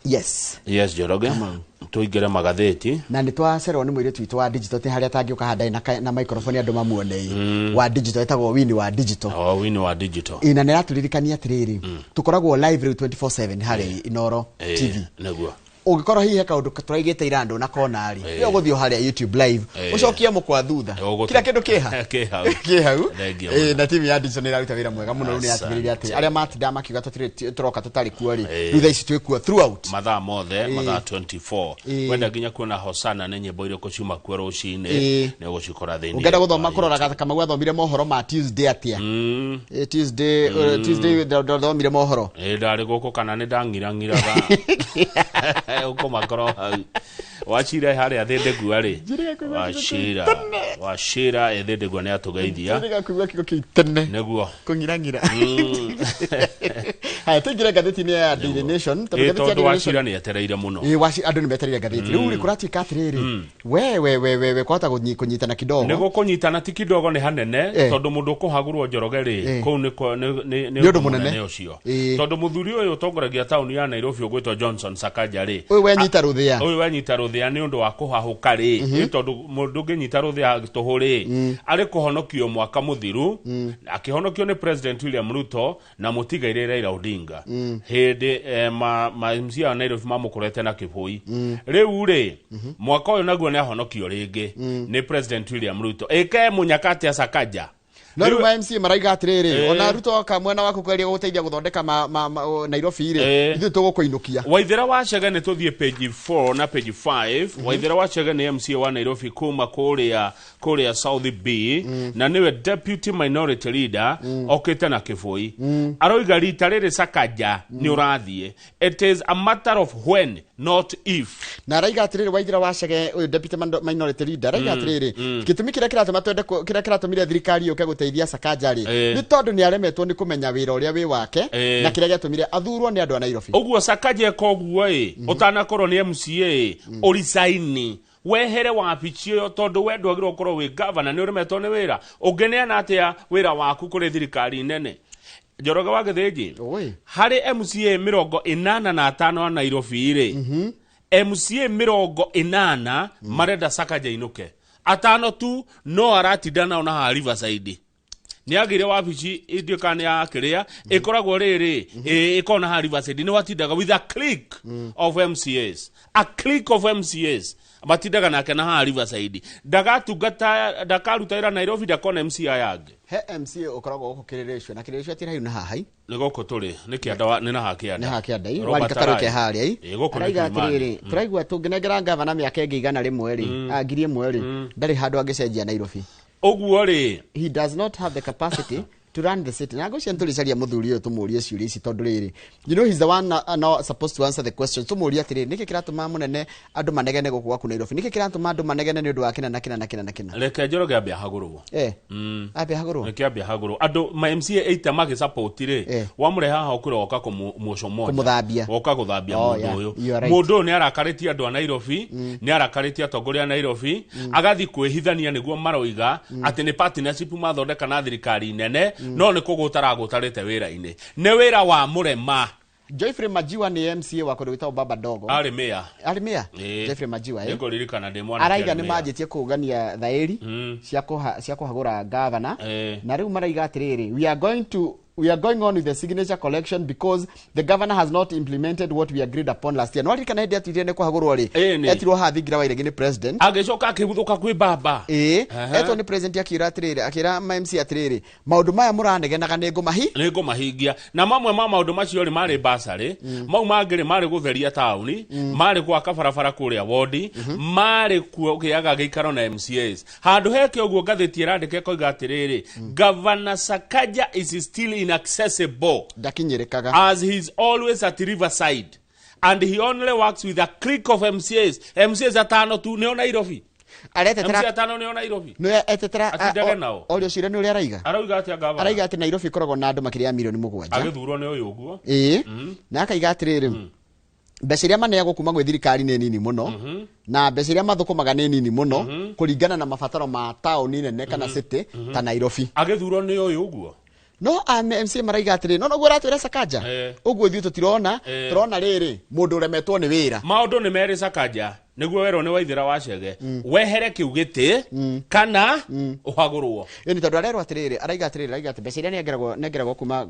Yes. Yes, Njoroge, tũingĩre magathĩti. Na nĩ twacererwo nĩ mũirĩtu witũ wa digital, ti harĩa atangĩũka haha ndarĩ na microphone andũ mamuone wa digital, etagwo Winnie wa digital. O Winnie wa digital. Ĩ, na nĩ aratũririkania atĩrĩrĩ, tũkoragwo live rĩu 24/7 harĩa Inoro TV. Ũngĩkorwo hihi he kaũndũ tũraigĩte ira ndũnakona rĩ, nĩyo ũgũthiĩ o harĩa YouTube live, ũcokie mũkwa thutha. Kila kĩndũ kĩha Kĩ hau. Kĩ hau. Thengiũ Ĩ, mũno. Na timu ya digital nĩ ĩraruta wĩra mwega mũno. Rĩu nĩ yatigĩrĩire atĩ arĩa matindaga makiuga tũtirĩ tũroka tũtarĩ kuo rĩ, rĩu thaa ici twĩ kuo throughout. Mathaa mothe, mathaa 24. Wenda nginya kuona hosana nĩ nyĩmbo irĩkũ ciuma kuo rũcinĩ, nĩ ũgũcikora thĩinĩ Ũngĩenda gũthoma wa kũrora Kamau athomire mohoro ma Tuesday atĩa. Tuesday, Tuesday ndathomire mohoro. Ĩ, ndarĩ gũkũ kana nĩ ndang'irang'iraga ũkũmakora hau. Wachira harĩa thĩndĩgua rĩ, Wachira, Wachira ĩ thĩndĩgua nĩ atũgeithia. Njĩrĩga kuigua kiugo kĩu tene. Nĩguo. Kũng'irang'ira. Haya, tũingĩre ngathĩti-inĩ ya Daily Nation, tondũ Ĩ, ngathĩti ya tondũ Daily Nation Wachira nĩ etereire mũno. Ĩ, andũ nĩ metereire ngathĩti. Rĩu rĩ, kũratuĩka atĩrĩrĩ, we we we we we kwahota kũnyitana kidogo. Nĩ gũkũnyitana ti kidogo, nĩ hanene. Tondũ mũndũ ũkũhagũrwo, Njoroge rĩ, kũu nĩ Nĩ ũndũ mũnene. Ũcio tondũ mũthuri ũyũ ũtongoragia taũni ya Nairobi ũgwĩtwo Johnson Sakaja rĩ, Ũyũ wenyita rũthĩa. Ũyũ wenyita rũthĩa nĩ ũndũ wa kũhahũka rĩ, ĩ, tondũ mũndũ ũngĩnyita rũthĩa tũhũ rĩ, arĩ kũhonokio mwaka mũthiru, akĩhonokio nĩ President William Ruto na mũtigairĩ Raila Odinga hĩndĩ ma MCA a Nairobi mamũkorete na kĩbũi. Rĩu rĩ, mwaka ũyũ naguo nĩ ahonokio rĩngĩ nĩ President William Ruto. Ĩke mũnyaka atĩa Sakaja? No rĩu ma MCA maraiga atĩrĩrĩ, ona Ruto oka mwena waku kweria gũteithia gũthondeka Nairobi rĩ, ithuĩ tũgũkũinũkia. Waithera wa Chege, nĩ tũthiĩ page 4 na page 5. Waithera wa Chege nĩ MCA wa Nairobi kuma kũrĩa South B, na nĩwe deputy minority leader. Okĩte na kĩbũi, aroiga rita rĩrĩ Sakaja nĩ ũrathiĩ. It is a matter of when, not if. Na araiga atĩrĩrĩ, Waithira wa Chege ũyũ, deputy minority leader, araiga atĩrĩrĩ, gĩtũmi kĩrĩa kĩratũma twende kĩrĩa kĩratũmire thirikari yũke gũteithia Sakaja rĩ, nĩ tondũ nĩ aremetwo nĩ kũmenya wĩra ũrĩa wĩ wake na kĩrĩa gĩatũmire athurwo nĩ andũ a Nairobi. Ũguo Sakaja eka ũguo ĩ, ũtanakorwo nĩ MCA ĩ, ũricaini wehere wabici ĩyo, tondũ we ndwagĩrĩirwo gũkorwo wĩ gavana. Nĩ ũremetwo nĩ wĩra, ũngĩneana atĩa wĩra waku kũrĩ thirikari nene? Njoroge wa Gĩthĩnji, Oi. harĩ MCA 85 a Nairobi rĩ, MCA 80 marenda Sakaja inũke, atano tu no aratinda nao na haha Riverside. Nĩ agĩire wabici ndiũ kana nĩ ya kĩrĩa ĩkoragwo rĩrĩ, ĩkoragwo na haha Riverside, nĩ watindaga with a clique of MCAs, a clique of MCAs matindaga nake na haha Riverside. Ndagatungata, ndakaruta wĩra Nairobi, ndakona MCA yangĩ. He MCA ũkoragwo gũkũ Kĩrĩrĩcua, na Kĩrĩrĩcua ti hau na haha i. Nĩ gũkũ tũrĩ, nĩ kĩanda nĩ na haha kĩanda. Nĩ haha kĩanda i. Robert Warika karũke Arai. harĩa i. Ĩ, gũkũ nĩ Araiga Kilimani. atĩrĩrĩ, tũraigua tũngĩnengera ngavana mĩaka ĩngĩ 100 rĩ, 1000 rĩ, ndarĩ handũ angĩcenjia Nairobi. Ũguo rĩ, He does not have the capacity to run the city. Na ngwĩciria nĩtũrĩcaria mũthuri ũyũ tũmũrie ciũria ici, tondũ rĩrĩ, he's the one now supposed to answer the question. Tũmũrie atĩrĩrĩ, nĩkĩ kĩratũma mũnene andũ manegene gũkũ gwaku Nairobi? Nĩkĩ kĩratũma andũ manegene nĩ ũndũ wa kĩna na kĩna na kĩna na kĩna? Reke Njoroge ambe ahagũrwo. Ambe ahagũrwo. Reke ambe ahagũrwo. Andũ ma MCA 80 magĩsupport rĩ, wamũrehe haha ũkwĩra woka kũmũcomonya. Kũmũthambia. Woka gũthambia. Oh, Mũndũ yeah. ũyũ, You are right. mũndũ ũyũ nĩ arakarĩtie andũ a Nairobi, nĩ arakarĩtie atongoria a Nairobi, agathiĩ kwĩhithania nĩguo maroiga atĩ nĩ partnership mathondeka na thirikari nene, no nĩ kũgũta aragũtarĩte wĩra-inĩ, nĩ wĩra wa mũrema. Joyfrey Majiwa nĩ MCA wa kũndũ gwĩtagwo Baba Dogo. Arĩ mayor. Arĩ mayor. Ĩĩ. Jeffrey Majiwa, eh? Nĩngũririkana ndĩ mwanake Araiga arĩ nĩ mayor. manjĩtie kũngania thaĩri cia kũhagũra gavana. Na rĩu maraiga atĩrĩrĩ, we are going on with the signature collection because the governor has not implemented what we agreed upon last year. No ririkana hĩndĩ atuire nĩ kũhagũrwo rĩ, Ĩĩ, nĩ. etirwo haha thingira wa iregi nĩ president. Agĩcoka akĩguthũka kwĩ baba. Ĩĩ, etwo nĩ president, akĩra atĩrĩrĩ, akĩra ma MC atĩrĩrĩ, maũndũ maya mũranegenaga nĩ ngũmahi Nĩ ngũmahingia. Na mamwe ma maũndũ macio rĩ, marĩ basarĩ, mau mangĩ rĩ, marĩ gũtheria taũni, marĩ gwaka barabara kũrĩa wondi, marĩ kũgĩaga gĩikaro na MCAs. Handũ heke ũguo, ngathĩti ĩrandĩka ĩkoiga atĩrĩrĩ, Governor Sakaja is still inaccessible ndakinyĩrĩkaga as he is always at Riverside and he only works with a clique of MCAs. MCAs atano tu nĩo Nairobi. Aretetera. MCA atano nĩo Nairobi. Nĩ etetera. Atindage nao. Orio cira nĩ ũrĩa araiga. Arauga atĩa gavana? Araiga atĩ Nairobi ĩkoragwo na andũ makĩria ya milioni 7. Agĩthurwo nĩ ũyũ ũguo. Ĩĩ, na akaiga atĩrĩrĩ, mbeca iria maneagwo kuma gwĩ thirikari nĩ nini mũno, na mbeca iria mathũkũmaga nĩ nini mũno kũringana na mabataro ma taũni nene kana city ta Nairobi. Agĩthurwo nĩ ũyũ ũguo. No a MCA maraiga atĩrĩ, no noguo ũratwĩra Sakaja, ũguo ithuĩ tũtirona, tũrona rĩrĩ mũndũ ũremetwo nĩ wĩra. Maũndũ nĩ merĩ, Sakaja, nĩguo werwo nĩ Waithĩra wa Chege, wehere kĩu gĩtĩ kana ũhagũrwo. Ĩni tondũ arerwo atĩrĩrĩ, araiga atĩrĩrĩ, araiga atĩ mbeca iria nengeragwo kuma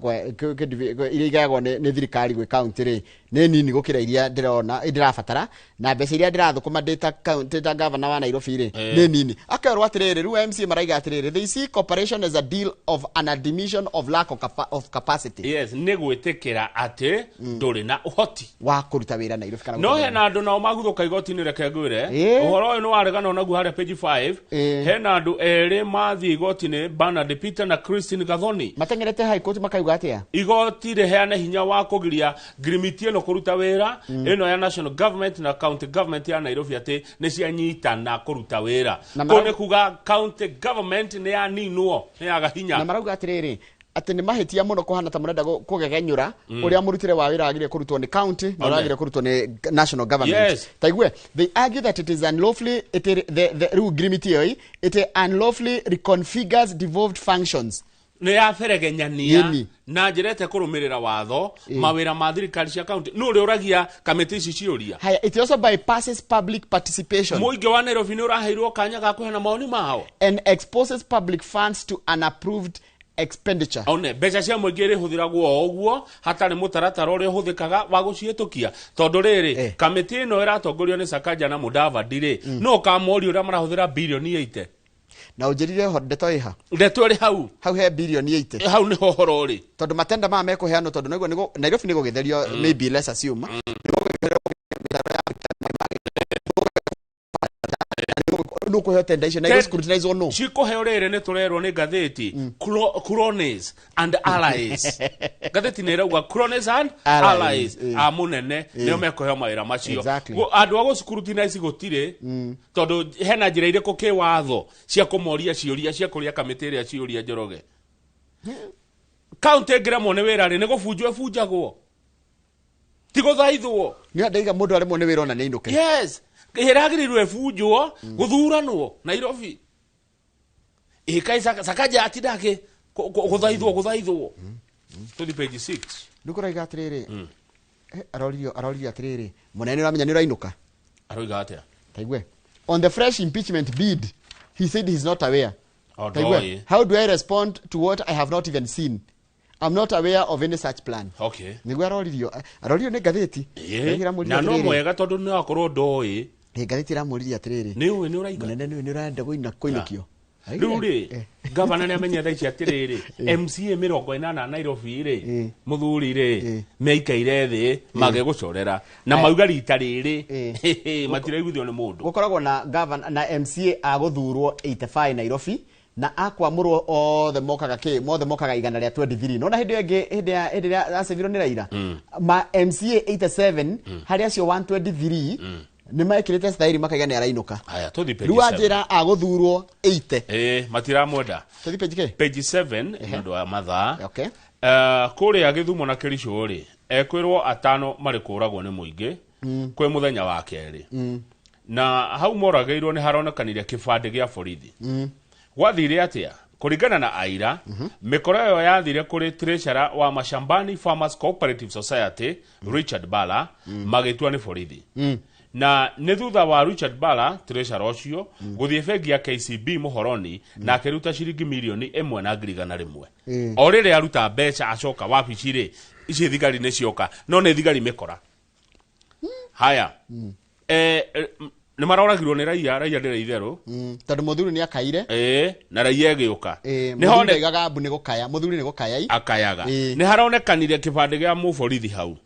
iria igayagwo nĩ thirikari gwĩ county rĩ, nĩ nini gũkĩra iria ndĩrona ndĩrabatara, na mbeca iria ndĩrathũkũma ndĩ ta ndĩ ta governor wa Nairobi rĩ, nĩ nini. Akerwo atĩrĩrĩ, rĩu MCA maraiga atĩrĩrĩ, they see cooperation as a deal of an admission of lack of capacity. Yes, nĩ gwĩtĩkĩra atĩ ndũrĩ na ũhoti wa kũruta wĩra Nairobi kana no gũthondeka. Hena andũ nao maguthũka igoti-inĩ, reke ngwĩre. Ũhoro ũyũ nĩ waregana naguo harĩa page 5. Hena andũ erĩ mathiĩ igoti-inĩ, Bernard Peter na Christine Gathoni. Mateng'erete High Court makauga atĩa? Igoti rĩheane hinya wa kũgiria ngirimiti ĩno kũruta wĩra, ĩno ya national government na county government ya Nairobi, atĩ nĩ cianyitana kũruta wĩra. Na Kũu nĩ kuga county government nĩ yaninwo, nĩ yaga hinya. Na marauga atĩrĩrĩ, atĩ nĩ mahĩtia mũno kũhana ta mũrenda kũgegenyũra ũrĩa mũrutĩre wa wĩra wagĩrĩire kũrutwo nĩ county na ũrĩa wagĩrĩire kũrutwo nĩ national government. Taigue, they argue that it is unlawfully it, the rĩu ngirimiti ĩyo it unlawfully reconfigures devolved functions. Nĩ yaberegenyania na njĩra ĩte kũrũmĩrĩra watho mawĩra ma thirikari cia county. Nũ ũrĩa ũragia kamĩtĩ ici ciũria? Haya, it also bypasses public participation Mũingĩ wa Nairobi nĩ ũraheirwo kanya ga kũheana mawoni mao and exposes public funds to unapproved expenditure. One mbeca cia mũingĩ irĩhũthĩragwo o ũguo hatarĩ mũtaratara ũrĩa ũhũthĩkaga wa gũciĩtũkia, tondũ rĩrĩ, kamĩtĩ ĩno ĩratongorio nĩ Sakaja na Mudavadi rĩ, no ũkamoria ũrĩa marahũthĩra birioni 80. Na ũnjĩrire ho ndeto ĩha? Ndeto ĩrĩ hau. Hau he birioni 80. Hau nĩho ũhoro ũrĩ. Tondũ matenda maya mekũheanwo, tondũ naigua Nairobi nĩ gũgĩtherio, maybe let's assume nĩ ũkũheo tenda icio na igũ-scrutinize no Cikũheo rĩrĩ, nĩ tũrerwo nĩ ngathĩti cronies and allies. Ngathĩti nĩ ĩrauga cronies and allies, allies a mũnene nĩo mekũheo mawĩra macio. Andũ a gũscrutinize gũtirĩ, tondũ hena njĩra irĩkũ kĩwatho cia kũmoria ciũria, cia kũria kamĩtĩ ĩrĩa ciũria? Njoroge, kaunti ĩngĩremwo nĩ wĩra rĩ, nĩ gũbunjwo ĩbunjagwo, ti gũthaithwo. Nĩ ndaiga mũndũ aremwo nĩ wĩra ona nĩ ainũke. Yes, ĩragĩrĩirwo ĩbunjwo, gũthuranwo Nairobi ĩkai. Sakaja atinda akĩ gũthaithwo. Tũthi page 6. Nĩ kũraiga atĩrĩrĩ, aroririo atĩrĩrĩ, mũnene ũramenya nĩ ũrainũka. Aroiga atĩa? Taigue, on the fresh impeachment bid, he said he's not aware. O Taigue, ndoĩ. "How do I respond to what I have not even seen? I'm not aware of any such plan." Nĩguo aroririo nĩ ngathĩti. Ĩramũririe Na no atĩrĩrĩ, mwega tondũ no akorwo ndoĩ. Ngathĩti ĩramũririe atĩrĩrĩ, Nĩ ũĩ nĩ ũraiga. Mũnene, nĩ ũrenda kũinũkio? Rĩu rĩ, gavana nĩ amenye thaa ici atĩrĩrĩ, MCA 80 a Nairobi rĩ, mũthuri rĩ, meikaire thĩ magegũcorera na mauga rita rĩrĩ matiraiguithio nĩ mũndũ. Gũkoragwo na governor na MCA a gũthurwo 85 Nairobi, na akwamũrwo othe mokaga kĩ mothe mokaga 123. Nona hĩndĩ ĩyo ĩngĩ, hĩndĩ ĩrĩa acevirwo nĩ Raila, ma MCA 87 harĩ acio 123 nĩ mekĩrĩte stairi makaiga nĩ arainũka. Haya, tũthi page Rĩu 7. wanjĩra agũthurwo 80. Ĩ, matiramwenda. Tũthi page kĩ? Page 7 nĩ ũndũ wa mathaa. Kũrĩa Gĩthumo na Kĩricũ rĩ, ekwĩrwo atano marĩ kũragwo nĩ mũingĩ kwĩ mũthenya wa kerĩ, na hau moragĩirwo nĩ haronekanire kĩbandĩ gĩa borithi. Gwathire atĩa? Kũringana na aira, mĩkora ĩyo yathire kũrĩ treasurer wa Mashambani Farmers Cooperative Society, Richard Bala, magĩtua nĩ borithi. Na nĩ thutha wa Richard Bala, treasurer ũcio, gũthiĩ bengi ya KCB Mũhoroni na akĩruta ciringi 1,100,000. O rĩrĩa aruta mbeca acoka wabici rĩ, ici thigari nĩ cioka, no nĩ thigari mĩkora. Haya, nĩ maroragirwo nĩ raia. Raia ndĩrĩ itherũ. Tondũ mũthuri nĩ akaire. Ĩ, na raia ĩgĩũka. Ĩ, Nĩ mũthuri hone ndaigaga mbu nĩ gũkaya, mũthuri nĩ gũkaya i. Akayaga. Ĩ. Nĩ haronekanire kĩbandĩ gĩa mũborithi hau.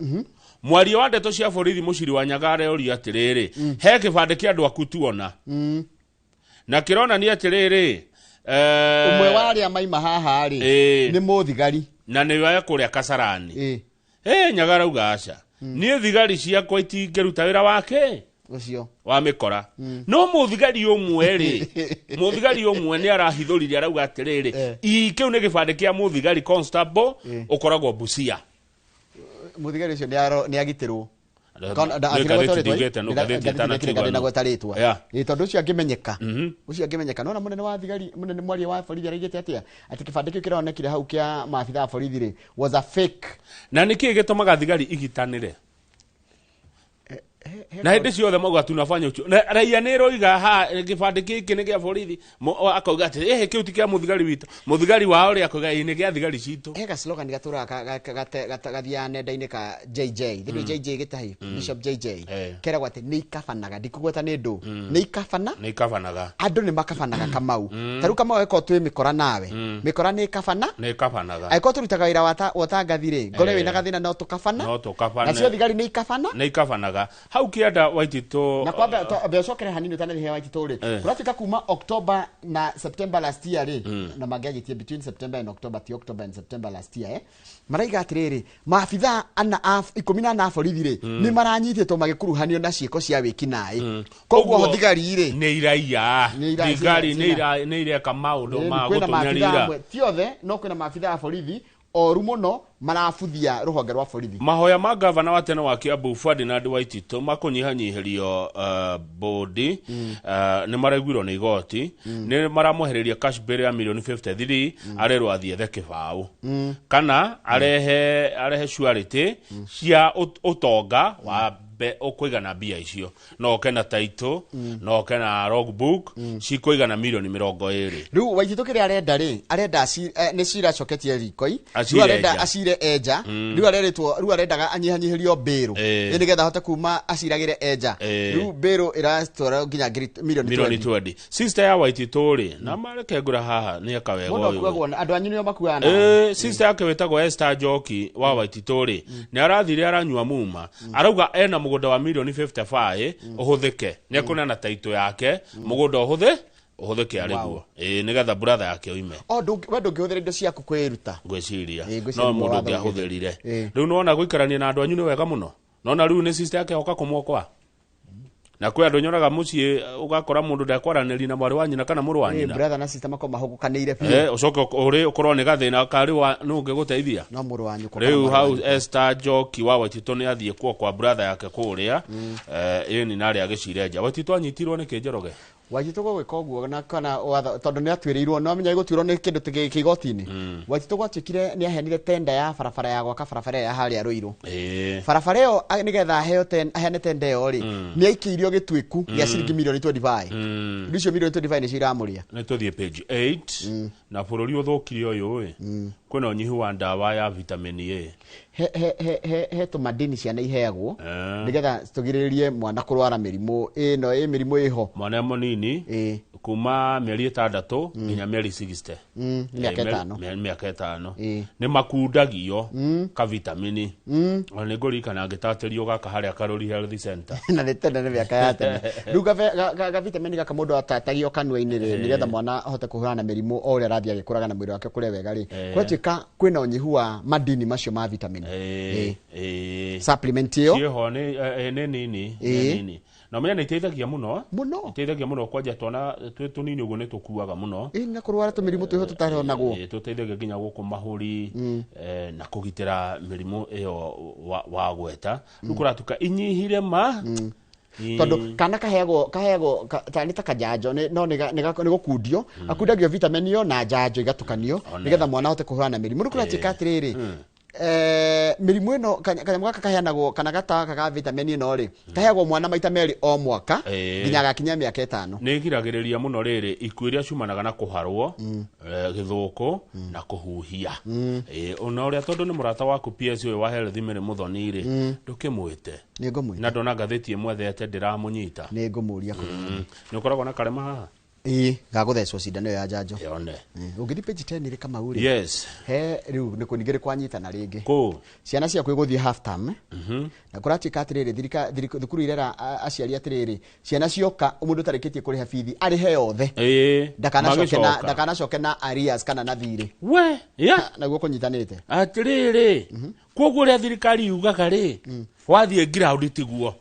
Mwaria wa ndeto cia borithi Mũciri wa Nyaga areoria atĩrĩrĩ, he kĩbandĩ kĩa andũ aku tuona na kĩronania atĩrĩrĩ, Ũmwe wa arĩa maima haha rĩ, nĩ mũthigari. Na nĩ wa kũrĩa Kasarani. Nyaga arauga aca, niĩ thigari ciakwa itingĩruta wĩra wake Ũcio wa mĩkora. No mũthigari ũmwe rĩ, mũthigari ũmwe nĩ arahithũririe, arauga atĩrĩrĩ, ii kĩu nĩ gĩbandĩ kĩa mũthigari constable ũkoragwo Busia. Mũthigari ũcio nĩ agitĩrwo. Nĩ ngathĩti ndiugĩte, no ngathĩti ĩtanakiuga no. Ndagweta rĩtwa. Yeah. Ĩ, tondũ ũcio angĩmenyeka, ũcio angĩmenyeka, nona mũnene wa thigari, mũnene mwaria wa borithi araigĩte atĩa atĩ kĩbandĩ kĩu kĩronekire hau kĩa maabitha a borithi rĩ was a fake. Na nä kä gä tåmaga thigari igitanä na hä ndä ciothe mauga tunafanya uchu na raia nä roiga ha gä kä kä nä gä a borithi. Akauga atä ä kä u ti kä a må thigari witå, må thigari wao rä akauga ä nä gä a thigari citå. He ga slogan gatũraga gathiaga nenda-inĩ ka JJ thĩinĩ JJ gĩtahi Bishop JJ. Keragwo atĩ nĩ ikabanaga, ndikũgweta nĩ ndũ, nĩ ikabana. Nä ikabanaga. Andũ nĩ makabanaga, Kamau. Ta rĩu Kamau, angĩkorwo twĩ mĩkora nawe, mĩkora nĩ ĩkabana. Nä ikabanaga. Angĩkorwo tũrutaga wĩra wa ũtangathi rĩ, ngore wĩna gathĩna no tũkabana. No tũkabane. Nacio thigari nĩ ikabana. Nä ikabanaga hau kä anda Waititå. Na kwamba ambe ũcokere hanini ũtanathiĩ Waititũ rĩ. Kũratuĩka kuma October na September last year rĩ, na mangĩanjĩtie between September and October, ti October and September last year, maraiga atĩrĩrĩ, maabitha ana a 14 a borithi rĩ nĩ maranyitĩtwo magĩkuruhanio na ciĩko cia wĩkinaĩ. Koguo Ũguo thigari rĩ nä iraiya. Nĩ Thigari cina- nä ireka maå ndå ma kwĩna gå tå maabitha nyarira. amwe, ti othe, no kwĩna maabitha a borithi oru mũno marabuthia rũhonge rwa borithi. Mahoya ma gavana wa tene wa Kiambu Ferdinand Waititũ makũnyihanyihĩrio bodi nĩ maraiguirwo nĩ igoti, nĩ maramwehereria cash bail ya milioni 53. Arerwo athiĩ ethe kĩbaũ kana arehe surety cia ũtonga wa ũkũigana mbia icio, no oke na title, no oke na logbook cikũigana milioni 20. Rĩu Waititũ kĩrĩa arenda rĩ, arenda nĩ cira acoketie rikoi. Acire Rĩu arenda enja. acire enja. Rĩu arerĩtwo, rĩu arendaga anyihanyihĩrio mbĩrũ nĩgetha ahote kuma aciragĩre enja. Rĩu mbĩrũ ĩratwara nginya milioni milioni 20. 20. Sister ya Waititũ rĩ, na mareke ngũra haha nĩ eka wega Mũndũ ũyũ. akuagwo andũ anyu nĩo makuaga nao. Sister yake wĩtagwo Esther Njoki wa Waititũ rĩ, nĩ arathire aranyua muma, arauga ena mũgũnda wa milioni 55 ũhũthĩke, nĩ ekũneana taitũ yake mũgũnda ũhũthĩke arĩ guo. Nĩgetha brother yake oime. O we ndũngĩhũthĩra indo ciaku kwĩruta. Ngwĩciria Ngwĩciria no nĩguo mũndũ watho ũngĩ ahũthĩrire. Rĩu nĩwona gũikarania na andũ anyu nĩ wega mũno, nona rĩu nĩ sister yake oka kũmwokoa, na kwĩ andũ nyonaga mũciĩ ũgakora mũndũ ndekwaranĩria na mwarĩ wa nyina kana mũrũ wa nyina. Brother na sister makorwo mahũgũkanĩire biũ. Ũcoke ũrĩ ũkorwo nĩ gathĩna karĩ wa nũ ũngĩgũteithia. No mũrũ wa nyũkwa kana Rĩu mwarĩ wa hau nyũkwa. Esther Njoki wa Waititũ nĩ athiĩ kuo kwa brother yake kũrĩa, ĩni narĩ agĩcire nja. Waititũ anyitirwo nĩ kĩ, Njoroge? Waititũ gũgĩka ũguo na kana watho, tondũ nĩ atuĩrĩirwo, no amenya gũtuĩrwo nĩ kĩndũ kĩ igoti-inĩ. Waititũ gwatuĩkire nĩ aheanire tenda ya barabara ya gwaka barabara ya harĩa Rũirũ. Barabara ĩyo nĩgetha aheane tenda ĩyo rĩ, nĩ aikĩirio gĩtuĩku gĩa ciringi milioni 25. Rĩu icio milioni 25 nĩcio iramũrĩa. Nĩ tũthiĩ page 8 na bũrũri ũthũkire ũyũ ĩ, kwĩna ũnyihu wa ndawa ya vitamin A. He tũmadini ciana iheagwo nĩgetha tũgirĩrĩrie mwana kũrwara mĩrimũ ĩno, ĩ mĩrimũ ĩho. Mwana mũnini kuma mĩeri 6 nginya mĩeri 60. Mĩaka 5. Mĩaka 5. Nĩ makundagio ka vitamini, ona nĩ ngũririkana ngĩtatĩrio gaka harĩa Karori Health Center. Na nĩ tene, nĩ mĩaka ya tene. Rĩu ga vitamin gaka mũndũ atatagio kanua-inĩ rĩ, nĩgetha mwana ahote kũhũrana na mĩrimũ o ũrĩa arathiĩ agĩkũraga na mwĩrĩ wake ũkũre wega rĩ, gwatuĩka kwĩna ũnyihu wa madini macio ma vitamin. Supplement ĩyo. Ciĩho nĩ nini, nĩ nini, na ũmenye nĩ iteithagia mũno. Mũno. Iteithagia mũno kwanja twana twĩ tũnini ũguo nĩ tũkuaga mũno. Na kũrwara tũmĩrimũ twĩho tũtaronagwo. Tũteithagia nginya gũkũ mahũri, na kũgitĩra mĩrimũ ĩyo wagweta. Rĩu kũratuka inyihire ma. Tondũ kana kaheagwo ta nĩ ta kajanjo no nĩ gũkundio akundagio vitamin ĩyo na njanjo igatukanio nĩgetha mwana ahote kũhũrana na mĩrimũ. Rĩu kũratuĩka atĩrĩrĩ, mĩrimũ ĩno kanyamũ gaka kaheanagwo kana gatawa ga vitamin ĩno rĩ, kaheagwo mwana maita merĩ o mwaka nginya agakinya mĩaka 5. Nĩ ĩgiragĩrĩria mũno rĩrĩ ikuũ iria ciumanaga na kũharwo, gĩthũkũ na kũhuhia. Ona ũrĩa tondũ nĩ mũrata waku PS ũyũ wa Health Mary Mũthoni rĩ, ndũkĩmwĩte? Nĩ ngũmwĩta. Na ndona ngathĩti ĩmwethete ndĩramũnyita. Nĩ ngũmũria kũrĩa. Nĩ ũkoragwo na karema haha? Ĩĩ, gagũthecwo cindano ĩyo ya njanjo. Yone. Ũngĩthiĩ page 10 rĩ, Kamau rĩ, he rĩu nĩ ningĩ nĩ kwanyitana rĩngĩ. Kũ? Ciana ciaku igũthiĩ half term, na kũratuĩka atĩrĩrĩ, thukuru irera aciari atĩrĩrĩ, ciana cioka mũndũ ũtarĩkĩtie kũrĩha bithi arĩhe yothe, ndakanacoke na Magĩcoka. ndakanacoke na arrears kana na thirĩ. We ya. Naguo kũnyitanĩte. Atĩrĩrĩ, koguo ũrĩa thirikari yugaga rĩ, wathiĩ ground tiguo.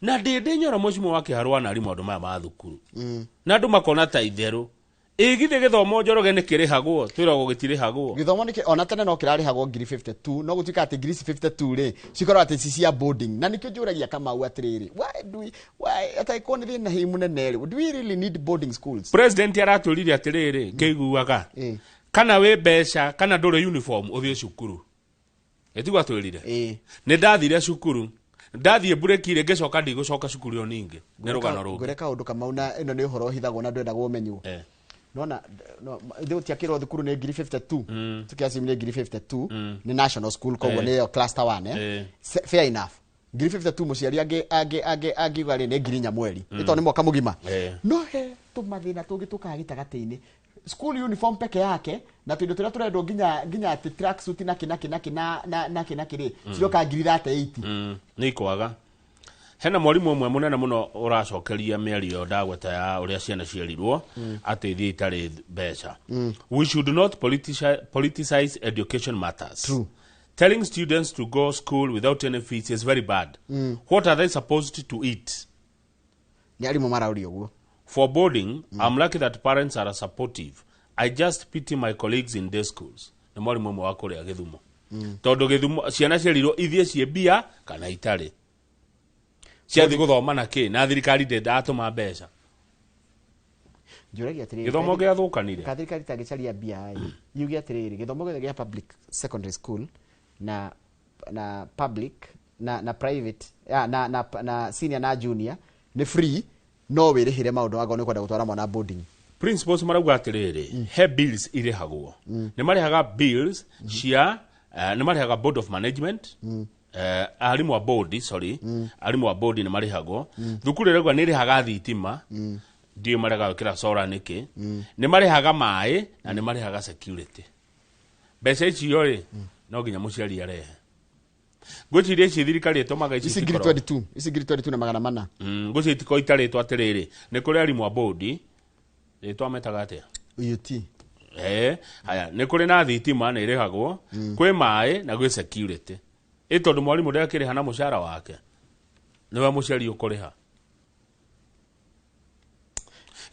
Na ndĩndĩ nyora mũcimo wa kĩharwa na arimũ andũ maya ma thukuru na andũ makona ta itherũ. Ĩ githĩ gĩthomo, Njoroge, nĩ kĩrĩhagwo? Twĩragwo gĩtirĩhagwo. Gĩthomo nĩkĩ ona tene no kĩrarĩhagwo ngiri 52, no gũtuĩka atĩ ngiri ici 52 rĩ, cikorwo atĩ ci cia boarding. Na nĩkĩo njũragia Kamau atĩrĩrĩ, why do we, why ataĩkorwo nĩ thĩna hĩ mũnene rĩ, do we really need boarding schools? President aratwĩrire atĩrĩrĩ, ngĩiguaga kana wĩ mbeca kana ndũrĩ uniform, ũthiĩ cukuru. Ĩtiguo atwĩrire? Ĩ. Nĩ ndathire cukuru, ndathiĩ mburĩki rĩ, ngĩcoka ndigũcoka cukuru ĩyo ningĩ. Nĩ rũgano rũngĩ. Ngwĩre kaũndũ, Kamau, na ĩno nĩ ũhoro ũhithagwo na ndwendagwo ũmenywo. Nona no ithuĩ gũtiakĩrwo thukuru nĩ ngiri 52, tukiacimu nĩ ngiri 52, nĩ national school, koguo nĩyo cluster 1. Fair enough, ngiri 52 mũciari angiuga rĩ, nĩ ngiri inya mweri, nĩ tondũ nĩ mwaka mũgima. No he tũmathĩna tũngĩ tũkaga gĩtagatĩ-inĩ, school uniform peke yake na tũindo tũrĩa tũrendwo, nginya atĩ tracksuit na kĩ na kĩ na kĩ na kĩ na kĩ rĩ, ciroka ngiri 38. Nĩ ikwaga. Hena mwarimũ ũmwe mũnene mũno ũracokeria mĩario ndagweta ya ũrĩa ciana cierirwo atĩ ithiĩ itarĩ mbeca. We should not politicize education matters. True. Telling students to go school without any fees is very bad. What are they supposed to eat? Nĩ arimũ marauria ũguo. For boarding, I'm lucky that parents are supportive. I just pity my colleagues in day schools. Nĩ mwarimũ ũmwe wa kũrĩa Gĩthumo, tondũ Gĩthumo ciana cierirwo ithiĩ ciĩ mbia kana itarĩ, ciathiĩ gũthoma na kĩ na thirikari ndĩndatũma mbeca? Njũragia atĩrĩrĩ, Gĩthomo gĩathũkanire. Ka thirikari tangĩcaria mbia ĩ, yuge atĩrĩrĩ, gĩthomo gĩothe gĩa public secondary school na public na private ya, na senior na junior nĩ free, no wĩrĩhĩre maũndũ angorwo nĩ kwenda gũtwara mwana boarding. Principals marauga atĩrĩrĩ, he bills irĩhagwo, nĩ marĩhaga bills cia nĩ marĩhaga board of management, arimũ a board, sorry, arimũ a board nĩ marĩhagwo. Thukuru ĩrauga nĩ ĩrĩhaga thitima, ndiũĩ marega gwĩkĩra solar nĩkĩ, nĩ marĩhaga maĩ na nĩ marĩhaga security. Mbeca icio rĩ, no nginya mũciari arehe. Ngwĩciria ici thirikari ĩtũmaga ici Ici ngiri itikorwo- 22, ici ngiri 22 na 400. Ngwĩciria itikorwo itarĩtwo atĩrĩrĩ, nĩ kũrĩ arimũ a board, rĩtwa metaga atĩa? UT. Haya, nĩ kũrĩ na thitima nĩ ĩrĩhagwo, kwĩ maĩ na gwĩ security. Ĩ tondũ mwarimũ ndakĩrĩha na mũcara wake, nĩwe mũciari ũkũrĩha.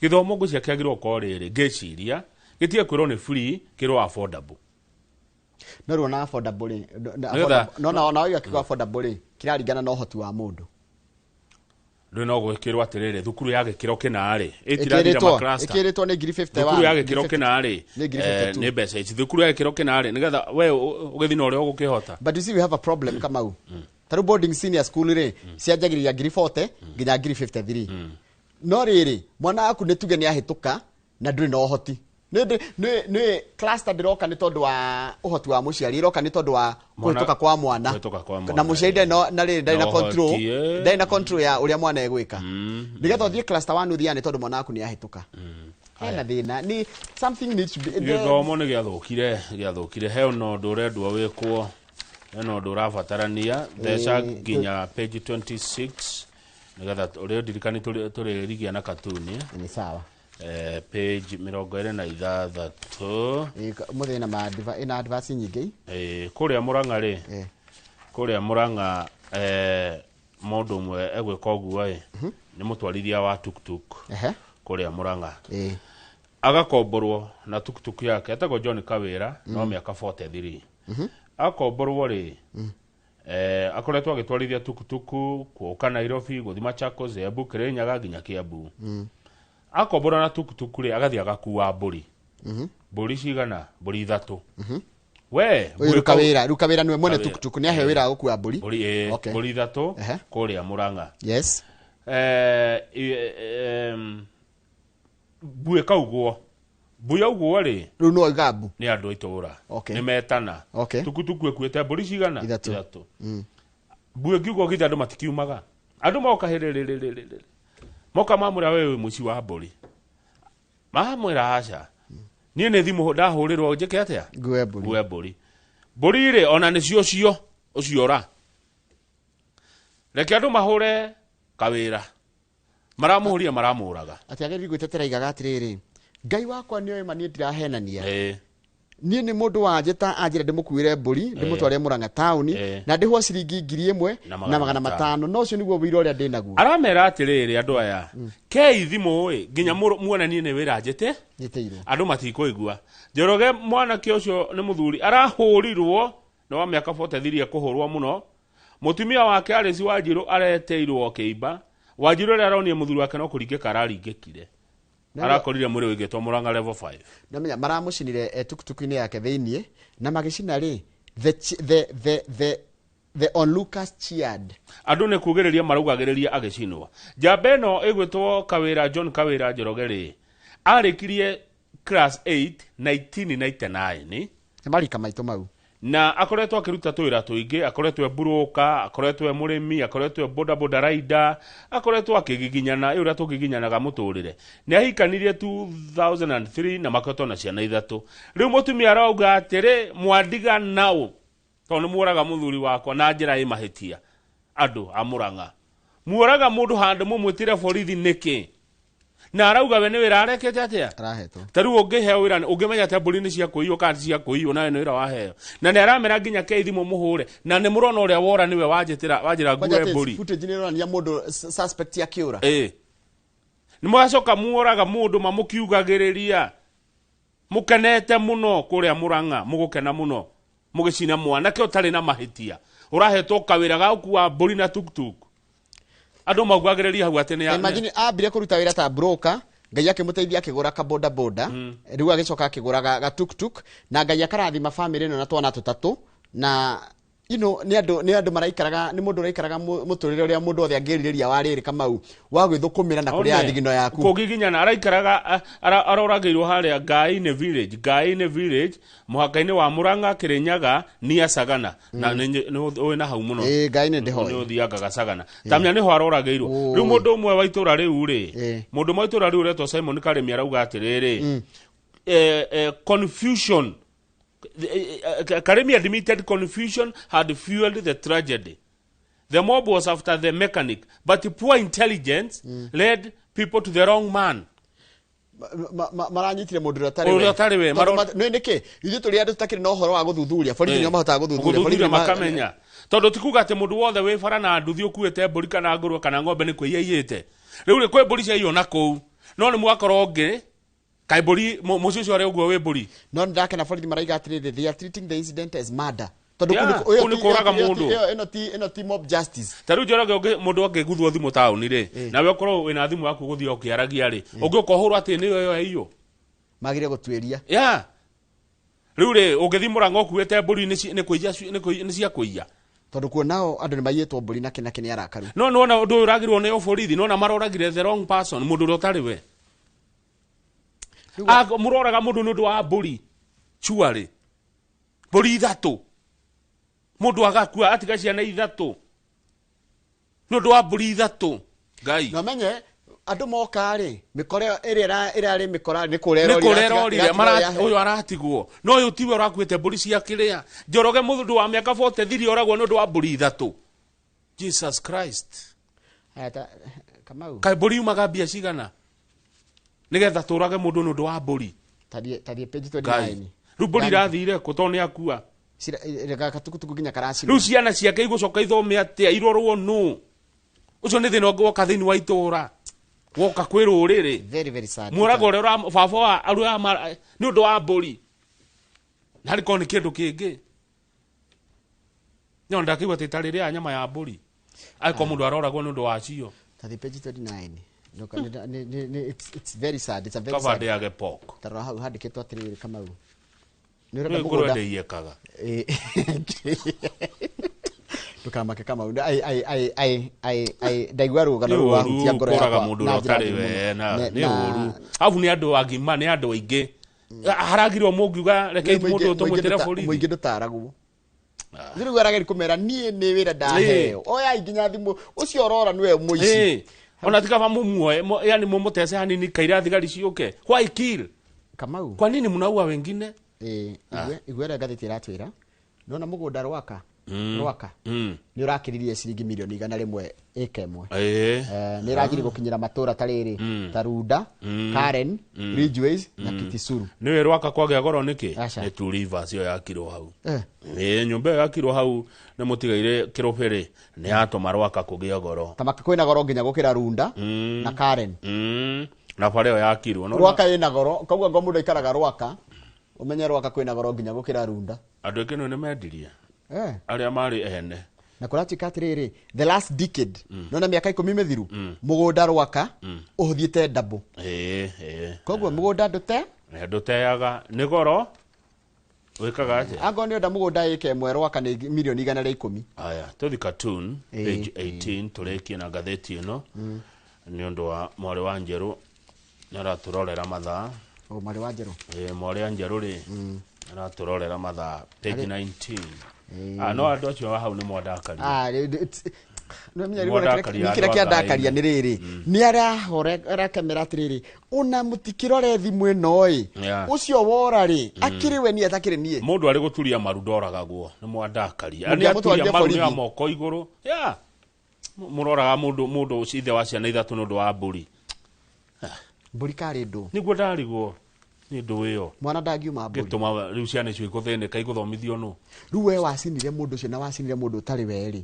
Gĩthomo ngwĩciria kĩagĩrĩirwo gũkorwo rĩrĩ, ngĩciria gĩtige kwĩrwo nĩ free, kĩrwo affordable. No rĩu ona affordable rĩ, Nĩgetha- no na ona waiga kiugo affordable rĩ, kĩraringana na ũhoti wa mũndũ. Rĩu no gwĩkĩrwo atĩrĩrĩ, thukuru ya gĩkĩro kĩna rĩ, ĩtirathira Ĩkĩrĩtwo macluster. Ĩkĩrĩtwo nĩ ngiri 51. Thukuru ya gĩkĩro kĩna rĩ, Nĩ ngiri 52. nĩ mbeca ici. Thukuru ya gĩkĩro kĩna rĩ, nĩgetha we ũgĩthiĩ na ũrĩa ũgũkĩhota. But you see, we have a problem, Kamau. Tarĩu boarding senior school rĩ, cianjagĩrĩria ngiri 40 nginya ngiri 53. No rĩrĩ, mwana waku nĩ tuge nĩ ahĩtũka na ndũrĩ na ũhoti, nĩ cluster ndĩroka nĩ tondũ wa ũhoti wa mũciari, ĩroka nĩ tondũ wa kũhĩtũka kwa mwana. Kũhĩtũka kwa mwana, Na mũciari ndarĩ na rĩrĩ, ndarĩ na Na control, ũhoti, ndarĩ na control ya ũrĩa mwana egwĩka. Nĩgetha ũthiĩ cluster 1 ũthiaga nĩ tondũ mwana waku nĩ ahĩtũka. Hena thĩna, nĩ something needs to be Gĩthomo nĩ gĩathũkire, gĩathũkire. He ona ũndũ ũrendwo wĩkwo, hena ũndũ ũrabatarania mbeca. Nginya page 26, nĩgetha ũrĩa ndirikani tũrĩrigia na katuni. Nĩ sawa. Page 26. Ĩ, mũthĩ ĩna ĩna advance nyingĩ. Kũrĩa Mũrang'a rĩ, kũrĩa Mũrang'a, mũndũ ũmwe egwĩka ũguo ĩ, nĩ mũtwarithia wa tuktuk kũrĩa Mũrang'a. Agakomborwo na tuktuk yake, etagwo John Kawĩra, no mĩaka 43. Akomborwo rĩ, akoretwo agĩtwarithia tukutuku kũũka Nairobi, gũthiĩ Machakos, Embu, Kĩrĩnyaga nginya Kiambu. Akombora na tukutuku rĩ, agathiĩ agakua mbũri. Mbũri cigana? Mbũri ithatũ. We Ũyũ mbũri Rukawĩra, Rukawĩra nĩwe mwene Kawĩra. tuktuk, nĩ ahe wĩra wa gũkua mbũri. Mbũri, ĩ, mbũri ithatũ kũrĩa Mũrang'a. Mbuĩ kaugwo, mbuĩ augwo rĩ, Rĩu no oiga mbu. Nĩ andũ a itũũra. Nĩ metana. Tukutuku ĩkuĩte mbũri cigana? Ithatũ. Ithatũ. Mbuĩ ngiuga githĩ andũ matikiumaga, andũ moka hĩrĩrĩrĩrĩrĩ, moka mamwĩra, we wĩ mũici wa mbũri. Mamwĩra, aca, niĩ nĩ thimũ ndahũrĩrwo njĩke atĩa? Ngue mbũri. Ngue mbũri. Mbũri rĩ, ona nĩcio cio ũcio ora, reke andũ mahũre kawĩra, maramũhũria, maramũraga. Atĩ agĩrĩire gwĩtetera, igaga atĩrĩrĩ, Ngai wakwa nĩ oĩ ma niĩ ndirahenania. Niĩ nĩ mũndũ wanjĩta anjĩra ndĩmũkuĩre mbũri ndĩmũtware Mũrang'a taũni na ndĩhwo ciringi 1,000 Na na magana 500, no ũcio nĩguo wĩira ũrĩa ndĩnaguo. Aramera atĩrĩrĩ, andũ aya kei thimũ ĩ nginya muonanie nĩ wĩra njĩte Njĩtĩirwo. Andũ matikũigua. Njoroge, mwanake ũcio nĩ mũthuri arahũrirwo nĩ wa mĩaka 43, kũhũrwo mũno. Mũtumia wake Alice Wanjirũ areteirwo kĩimba. Wanjirũ ĩrĩa aronire mũthuri wake no kũringĩka araringĩkire, arakorire mwĩrĩ ũigĩtwo Mũrang'a level 5. Namenya maramũcinire tukutuku-inĩ yake thĩiniĩ na magĩcina rĩ the, chi- the, the, the, the onlookers cheered. Andũ nĩ kugĩrĩria maraugagĩrĩria agĩcinwo. Njamba ĩno ĩgwĩtwo Kawĩra John Kawĩra Njoroge rĩ, arĩkirie class 8 1999. Nĩ marika maitũ mau. Na akoretwo akĩruta tũwĩra tũingĩ, akoretwo e buroka, akoretwo e mũrĩmi, akoretwo e boda boda rider, akoretwo akĩgiginyana ĩ ũrĩa tũgiginyanaga mũtũrĩre. Nĩ ahikanirie 2003 na makoretwo na ciana ithatũ. Rĩu mũtumia arauga atĩrĩ, mwandiga nao tondũ nĩ muoraga mũthuri wakwa na njĩra ĩ mahĩtia. Andũ a Mũrang'a, muoraga mũndũ handũ mũmwĩtĩre borithi nĩkĩ? Na arauga we nĩ wĩra arekete atĩa? Arahetwo. Ta rĩu ũngĩheo wĩra, ũngĩmenya atĩa mbũri nĩ cia kũiywo kana ti cia kũiywo? Nawe nĩ wĩra waheo na nĩ aramera nginya kei thimũ mũhũre na nĩ mũrona ũrĩa wora nĩwe wanjĩtĩra wanjĩra Kwanja ngue atĩ mbũri. Footage nĩ ĩronania mũndũ suspect akĩũra. Ĩ nĩ mwacoka muoraga mũndũ mamũkiugagĩrĩria mũkenete mũno kũrĩa Mũrang'a, mũgũkena mũno mũgĩcina mwanake ũtarĩ na mahĩtia ũrahetwo kawĩra ga gũkua mbũri na tuktuk. Andũ maugagĩrĩria hau atĩ nĩ Imagine ambire kũruta wĩra ta broker, Ngai akĩmũteithia akĩgũra ka boda boda, rĩu agĩcoka akĩgũra ga tuktuk na Ngai akarathima famĩlĩ ĩno na twana tũtatũ na nĩ andũ maraikaraga, nĩ mũndũ ũraikaraga mũtũrĩre ũrĩa mũndũ othe angĩrirĩria wa rĩrĩ, Kamau, wa gwĩthũkũmĩra na kũrĩa thigino yaku. Kũgiginyana araikaraga aroragĩirwo harĩa Ngaĩ-inĩ village, Ngaĩ-inĩ village, mũhaka-inĩ wa Mũrang'a Kĩrĩnyaga nia Sagana na nĩ ũĩ na hau mũno. Ĩĩ, Ngai nĩ ndĩhoe. Nĩ ũthiangaga Sagana tamenya nĩho aroragĩirwo. Rĩu mũndũ ũmwe wa itũra rĩu rĩ, mũndũ ũmwe wa itũra rĩu ũretwo Simon Karĩmi arauga atĩrĩrĩ, confusion. Karimi admitted confusion had fueled the tragedy. The mob was after the mechanic, but poor intelligence led people to the wrong man. Maranyitire mũndũ ũrĩa ũtarĩ Ũrĩa we. ũtarĩ we, Tondũ nĩ nĩkĩ ithuĩ tũrĩ andũ tũtakĩrĩ na ũhoro wa gũthuthuria, borithi nĩo mahotaga gũthuthuria. Borithi Gũthuthuria makamenya, tondũ ti kuga atĩ mũndũ wothe wĩ bara na nduthi ũkuĩte mbũri kana ngũrwe kana ng'ombe nĩ kũiya iyĩte. Rĩu rĩ, kwĩ mbũri ciaiywo na kũu no nĩ mwakorwo ũngĩ kaĩ mbũri mũciĩ ũcio arĩ ũguo wĩ mbũri. No nĩ ndakena borithi maraiga atĩrĩrĩ, they are treating the incident as murder tondũ Yeah, kũu kũu nĩ kũũraga mũndũ. Ĩno ti mob justice. Ta rĩu Njoroge, mũndũ angĩguthwo thimũ taũni rĩ, nawe ũkorwo wĩna thimũ yaku gũthiĩ ũkĩaragia rĩ, ũngĩũka ũhũrwo atĩ nĩyo ĩyo yaiywo. Magire gũtuĩria. Ya rĩu rĩ, ũngĩthiĩ Mũrang'a ũkuĩte mbũri nĩ kũiya nĩ cia kũiya. Tondũ kuonao andũ nĩ maiyĩtwo mbũri na kĩ nĩ arakaru. No nĩwona ũndũ ũyũ ũragirwo nĩ borithi, nona maroragire the wrong person, mũndũ ũrĩa ũtarĩ we. Mũroraga mũndũ nĩ ũndũ wa mbũri cuarĩ, mbũri ithatũ, mũndũ agakua atiga ciana ithatũ nĩ ũndũ wa mbũri ithatũ. Ngai. Na menye andũ moka rĩ, mĩkora ĩrĩa ĩrarĩ mĩkora nĩ kũrĩa nĩ ĩrorire, kũrĩa ĩrorire. ĩratigwo Ũyũ aratigwo no ũyũ tiwe ũrakuĩte mbũri cia kĩrĩa. Njoroge, mũndũ wa mĩaka 43 oragwo nĩ ũndũ wa mbũri ithatũ. Jesus Christ. Aya, Kamau. Kaĩ mbũri yumaga mbia cigana nĩgetha tũrage mũndũ nĩ ũndũ wa mbũri? Tathiĩ page Ngai. 29. Rĩu mbũri irathire kũ tondũ nĩ akua? Gatukutuku nginya karacinwo. Rĩu ciana ciake igũcoka ithome atĩa? Irorwo nũ? Ũcio nĩ thĩna ũngĩ woka thĩinĩ wa itũra, woka kwĩ rũrĩrĩ. Very, very sad. Mũraga ũrĩa baba wa arĩa nĩ ũndũ wa mbũri, na harĩ korwo nĩ kĩndũ kĩngĩ no ndakĩigua atĩ itarĩ rĩa nyama ya mbũri, angĩkorwo mũndũ aroragwo nĩ ũndũ wacio. Tathiĩ page 29. It's very sad, it's a very Kaba sad. ndĩage pork. Tarora hau handĩkĩtwo atĩrĩrĩ, Kamau, nĩ ũrenda Nĩ ngũrwe mũgũnda. ndĩiyekaga. Ndũkamake, Kamau. Ai, ai, ai, ai, ai, ai, ndaigua rũgano Nĩ rũu wahutia ũru ngoro kũraga yakwa mũndũ na ũrĩa njĩra ũtarĩ njũru mũno. we na nĩ ũru arabu nĩ andũ agima, nĩ andũ aingĩ haragirwo mũngiuga reke mũndũ tũmwĩtĩre borithi. Mũingĩ ndũtaragwo. Rĩu arageri kũmera niĩ nĩ wĩra ndaheo, oyai nginya thimũ, ũcio ũrora nĩwe mũici. Ĩ, ona tikaba mumuoe yani mumutese hanini kaira thigari ciũke. Why kill? Kamau. Kwa nini mnaua wengine? Ĩ, igue ĩrĩa ngathĩti ĩratwĩra, nona mũgũnda Rwaka. Rwaka nĩ ũrakĩririe ciringi milioni 100 ĩka ĩmwe. Nĩ ĩragiri gũkinyĩra matũra ta rĩrĩ ta Runda, Karen, Ridgeways na Kitisuru. Nĩwe Rwaka kwagĩa goro nĩkĩ? Aca. Nĩ Two Rivers ĩyo yakirwo hau. Nyũmba ĩyo yakirwo hau nĩ mũtigaire kĩrũbĩrĩ nĩ yatũma Rwaka kũgĩa goro. Ta kwĩna goro nginya gũkĩra Runda na Karen. Na bara ĩyo yakirwo. Rwaka ĩna goro, koguo ngo mũndũ aikaraga Rwaka, ũmenye Rwaka kwĩna goro nginya gũkĩra Runda. Andũ aingĩ nĩ mendirie. Arĩa marĩ ene. Na kũratuĩka atĩrĩrĩ, the last decade, nona mĩaka 10 mĩthiru, mũgũnda Rwaka ũthiĩte double. Koguo mũgũnda ndũte? Ndũteaga, nĩ goro. Wĩkaga atĩa? Angorwo nĩ ũrenda mũgũnda ĩka ĩmwe Rwaka nĩ milioni 110. Aya, tũthi cartoon page 18 tũrĩkie na ngathĩti ĩno. Nĩ ũndũ wa mwarĩ wa Njerũ nĩ aratũrorera mathaa. O mwarĩ wa Njerũ. Mwarĩ wa Njerũ rĩ, aratũrorera mathaa page 19. No andũ acio hau nĩ mwandakaria. Kĩrĩa kĩandakaria nĩ rĩrĩ, nĩ arakemera atĩrĩrĩ, ona mũtikĩrore thimũ ĩno ĩ, ũcio wora rĩ, akĩrĩ we niĩ atakĩrĩ niĩ. Mũndũ arĩ gũturia maru ndoragagwo, nĩ mwandakaria. Nĩ aturia maru nĩ moko igũrũ. Mũroraga mũndũ ithe wa ciana ithatũ nĩ ũndũ wa mbũri. Mbũri karĩ ndũ? Nĩguo ndarigwo. Nĩ ndũ ĩyo. Mwana ndangiuma mbũri. Gĩtũma rĩu ciana icio ikũthĩnĩka igũthomithio nũ. Rĩu we wacinire mũndũ ũcio na wacinire mũndũ ũtarĩ we rĩ,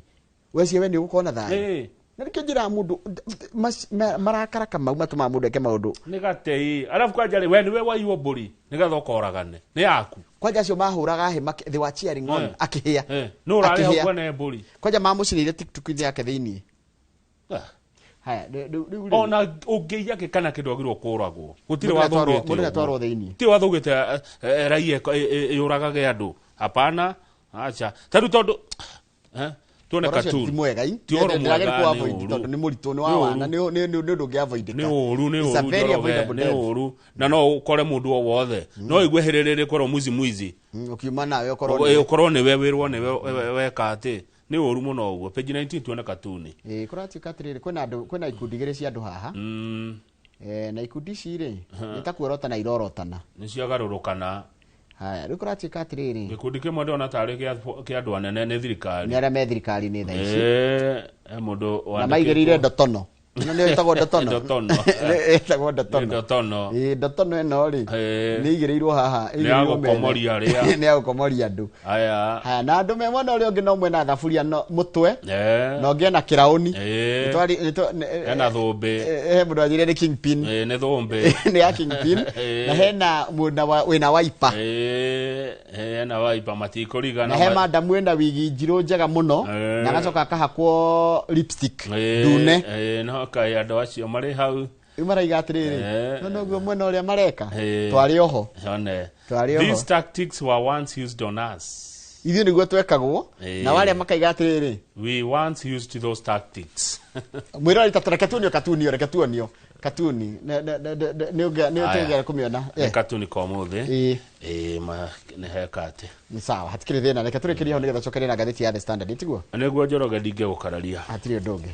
weciria we nĩ ũgũkorwo na thayũ. Na nĩkĩo njĩraga mũndũ marakara kamau matũmaga mũndũ eke maũndũ. Nĩ gatei. Arabu kwanja rĩ, we nĩwe waiywo mbũri nĩgetha ũkoragane. Nĩ yaku. Kwanja acio mahũraga hĩ, they were cheering on, akĩhĩa. Nũ ũrarĩ hau mwene mbũri? Kwanja mamũcinĩire TikTok-inĩ yake thĩiniĩ. Haya, ona ũngĩiya kĩ kana kĩndũ agĩrĩirwo kũragwo. Gũtirĩ wathũgĩte. Mũndũ nĩatwarwo thĩiniĩ. Gũtirĩ wathũgĩte raia yũragage andũ. Hapana. Acha. Ta rĩu tondũ tuone cartoon. Ti mwega i. Ndĩrageri ku avoid tondũ nĩ mũritũ, nĩ wa wana, nĩ ũndũ ũngĩ avoidĩka. Nĩ ũru, nĩ ũru, nĩ ũru. Na no ũkore mũndũ o wothe. No igue hĩrĩrĩrĩ korwo mwizi mwizi. Ũkiuma nawe ũkorwo nĩwe. Ũkorwo nĩwe wĩrwo nĩwe weka atĩ. Nĩ ũru mũno ũguo. Page 19 tuone cartoon. Kũratuĩka atĩrĩrĩ, kwĩna andũ, kwĩna ikundi igĩrĩ cia andũ haha. Na ikundi ici rĩ, nĩ ta kuorotana irorotana. Nĩ ciagarũrũkana. Haya, rĩu kũratuĩka atĩrĩrĩ. Gĩkundi kĩmwe ndĩrona tarĩ kĩa andũ anene nĩ thirikari. Nĩ arĩa me thirikari-inĩ thaa ici. Mũndũ Na maigĩrĩire ndotono. Ĩno nĩyo ĩtagwo ndotono. Ndotono. Ĩtagwo ndotono. Ndotono. Ndotono ĩno rĩ, nĩ igĩrĩirwo haha, Nĩ ya gũkomoria arĩa. Nĩ ya gũkomoria andũ. Aya. Haya, na andũ me mwena ũrĩa ũngĩ no mwena thaburia no mũtwe. Na ũngĩ ena kĩraũni. Ena thũmbĩ. He mũndũ anjĩrire nĩ kingpin. Nĩ thũmbĩ. Nĩ ya kingpin. Na hena mũndũ wĩna waipa. Hena waipa matikũrigana. Na he madamu ena wigi njirũ njega mũno. Na agacoka akahakwo lipstick ndune. No kaĩ andũ acio marĩ hau. Rĩu maraiga atĩrĩrĩ, no noguo mwena ũrĩa mareka, twarĩ oho. Twarĩ oho. These tactics were once used on us. Ithuĩ nĩguo twekagwo, na warĩa makaiga atĩrĩrĩ, we once used those tactics. Mwĩroreri ta reke tuonio katuni, reke tuonio katuni. Nĩ ũngĩara kũmĩona. Nĩ katuni ka ũmũthĩ. Nĩ heka atĩ. Nĩ sawa, hatikĩrĩ thĩna. Reke tũrĩkĩrie hau nĩgetha tũcokerie na ngathĩti ya The Standard, tiguo? Nĩguo Njoroge ndingĩgũkararia. Hatirĩ ũndũ ũngĩ.